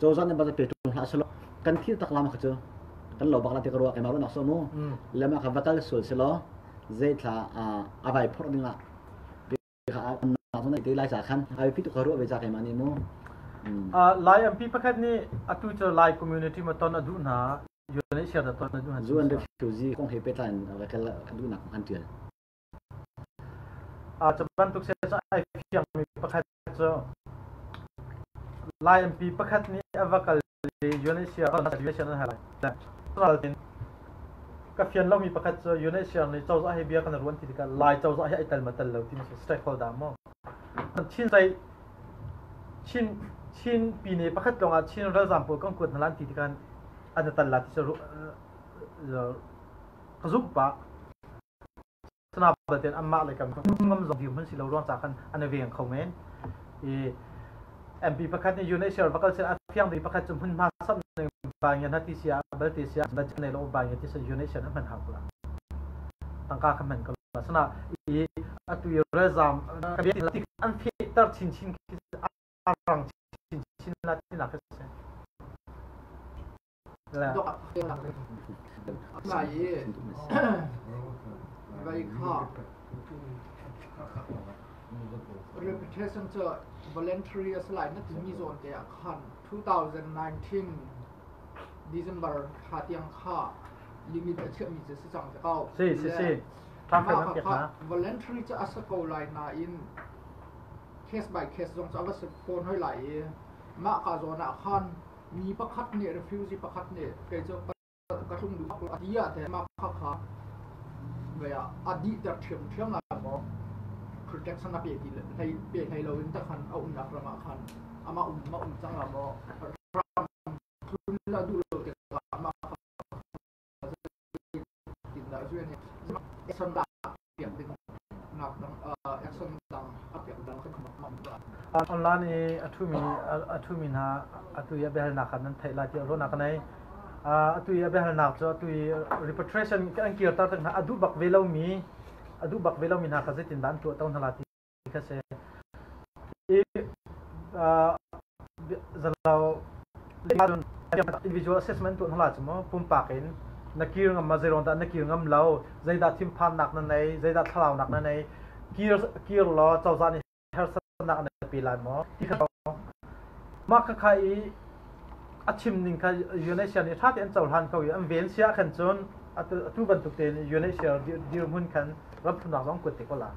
cozah nih bak pe tung hlah selaw kan thil tak lam kha cu kan lo bak la ti ka ruah keimah ruahnak so mu lema kha va kal sual selaw zei thla a vai phorh dingah te lai ca khan ai pi tu ka ruah ve ca keimah nih mu. Lai MP pakhat nih atu cu Lai community ma ton a duh hna UNHCR da ton a duh hna. UN refugee kong he pehtlai in ka duhnak kong han tial. Cu bantuk se cu ai fiangmi pakhat cu Lai MP pakhat nih a va kal i UNHCR an hal lai. Ka fian lomi pakhat cu UNHCR nih cozah he bia kan ruan ti tikah Lai cozah hi ai tel ma tel lo timi si stakeholder maw. Chin sai Chin Chin pine pakhat lawngah Chin ralzaam pawl kan kuat hna lan ti tikah an tal la ti cu ka zumh pah. Sana balte anmah le kan ngam zong dirhmun si lo ruang ca khan an i veng kho men. I MP pakhat nih UNHCR va kal seh a fiang mi pakhat cu hmunhma sam ning ba ngian ha ti sia balte sia budget nei lo ba ngian ti sia UNHCR an hman hau ko la. Tangka kha hman ko la. Sana i atu i ralzam an fehter chinchin khi a rang chinchin la ti nak si. Reputation cu voluntary a si lai na timi zawn te ah khan 2019 December thla tiang kha limit a chiahmi cu si cang te ko. Si si si. Voluntary cu a si ko lai nain case by case zong cu a va si fawn hoi lai i mah ka zawn ah khan Mi pakhat nih refugee pakhat nih kei cu ka tlung duh a ti ah teh mah kha a dihter ṭhiamṭhiam lai maw? Protection a pe ti hlei pe hlei loin te khan a umnak ram ah khan amah um ma um cang la maw? Ram tlun la duh lo tikah mah kha tindah cu ani action lak piak ding nak dang action dang a piak dang Online i a ṭhumi hna atu i a biahalnak kha nan theih lai tiah ruahnak ka nei. Atu i a biahalnak cu atu i repatriation an kirter tik hna a duh bak ve lomi a duh bak ve lomi hna kha zeitindah an tuah to hna la ti kha si. I zalau individual assessment tuah hna la cu mu pumpak in na kir ngam ma zeiruang dah na kir ngam lo zeidah thinphannak na nei zeidah thlalaunak na nei kir kir law cozah nih harsatnak na pe lai maw ti kha mah kha kha i a chim ning kha UNHCR nih ṭha tein an cohlan ko i an ven sia khan cun atu bantuk tein UNHCR dirhmun khan ram thumnak zong kuat te ko la.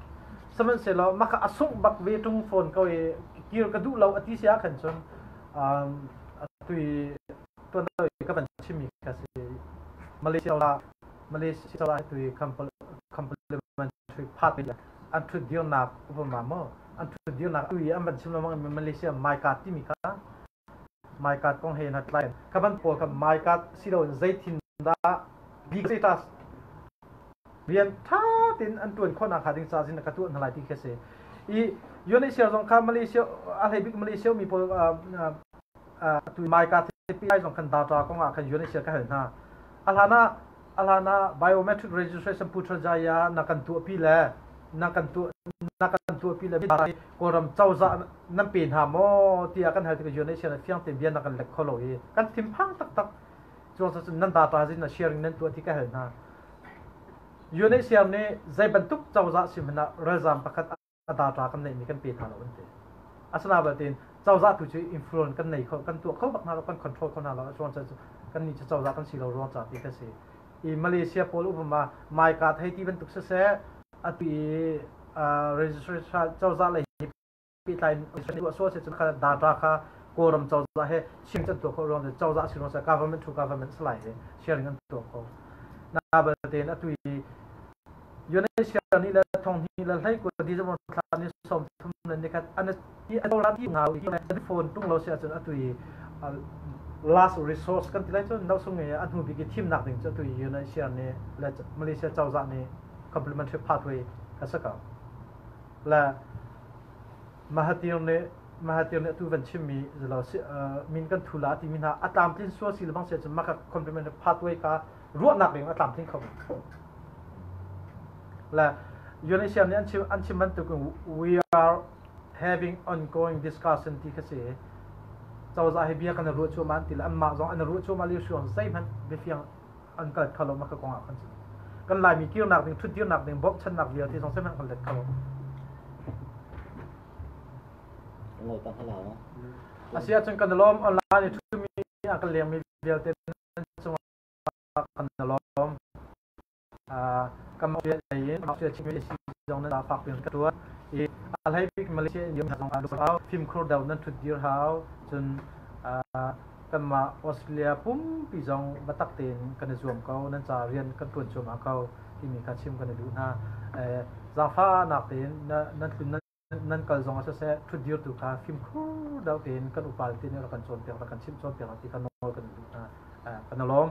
Sihmanhsehlaw mah kha a sungh bak ve ṭung fawn ko i kir ka duh lo a ti si ah khan cun atu i tuan i ka van chimmi kha si. Malaysia la Malaysia la tu i complementary part an ṭhut dirnak upama maw an ṭhut dirnak tu i an van chim lengmang Malaysia MyCard timi kha MyCard kong he na tlai kha ban pawl kha MyCard si loin zeitin dah legal status rian ṭha tein an ṭuan khawhnak hnga ding ca zin ka tuah hna lai ti khi a si. I UNHCR zong kha Malaysia a hlei bik Malaysia mi pawl tu MyCard PI zong khan data kong ah khan UNHCR ka hal hna. A hlan ah a hlan ah biometric registration Putrajaya na kan tuahpi le na kan tuah na kan tuahpi le Kawlram cozah nan pe hna maw tiah kan hal tikah UNHCR nih fiang tein bia na kan lek kho lo i kan thinphang taktak. Cuang nan data zin na sharing nan tuah ti ka hal hna. UNHCR nih zei bantuk cozah si hmanh ah ralzaam pakhat a data kan neihmi kan pe hna lo an ti. Asina balte cozah tu cu influence kan nei kho kan tuah kho bak hna lo kan control kho hna lo ruang cu kan nih cu cozah kan si lo ruang ca ti ka si. I Malaysia pawl upama maika thei ti bantuk siseh atu i registration cozah lei pehtlai in sual se cun kha data kha Kawlram cozah he sharing an tuah khawh ruang cu cozah si ruang government to government salai he sharing an tuah kho. Na balte in atu i UNHCR nih le thong hnih le hlei kul December thla ni 30 le nikhat an i phone tung lo si ahcun atu i Last resource kan ti lai cu no sung i a hnu bik i thimnak ding cu atu UNHCR nih le Malaysia cozah nih complementary pathway ka si ko. Le Mahathir nih Mahathir nih atu van chimmi zelo min kan thu la timi hna a tlamtlin sual si le bang si ahcun maka complementary pathway kha ruahnak ding a tlamtling kho. Le UNHCR nih an chim bantuk in we are having ongoing discussion ti kha si. Cozah hi bia kan i ruah cuahmah an ti le anmah zong an i ruah cuahmah lio hriang zeihmanh biafiang an kal kho lo maka kong ah khan cun. Kan Laimi kirnak ding, ṭhutdirnak ding, bawmhchannak vialte zong zeihmanh kan let kho lo. Asi ahcun kan i lawm online i ṭhumi a kan lengmi vialte nan cungah kan i lawm. Kan in zong nan fak piin ka tuan i a hlei bik Malaysia in zong ah fimkhur deuh nan thut dir hau cun kanmah Australia pumpi zong biatak tein kan i zuam ko nan ca rian kan tuan cuahmah ko timi kha chim kan i duh hna. Zaangfahnak tein nan tlun nan kal zong ah siseh thutdir tu kha fimkhur deuh tein kan upa te nih rak kan cawnpiak rak kan chimh cawnpiak ti kha nawl kan duh hna. Kan i lawm.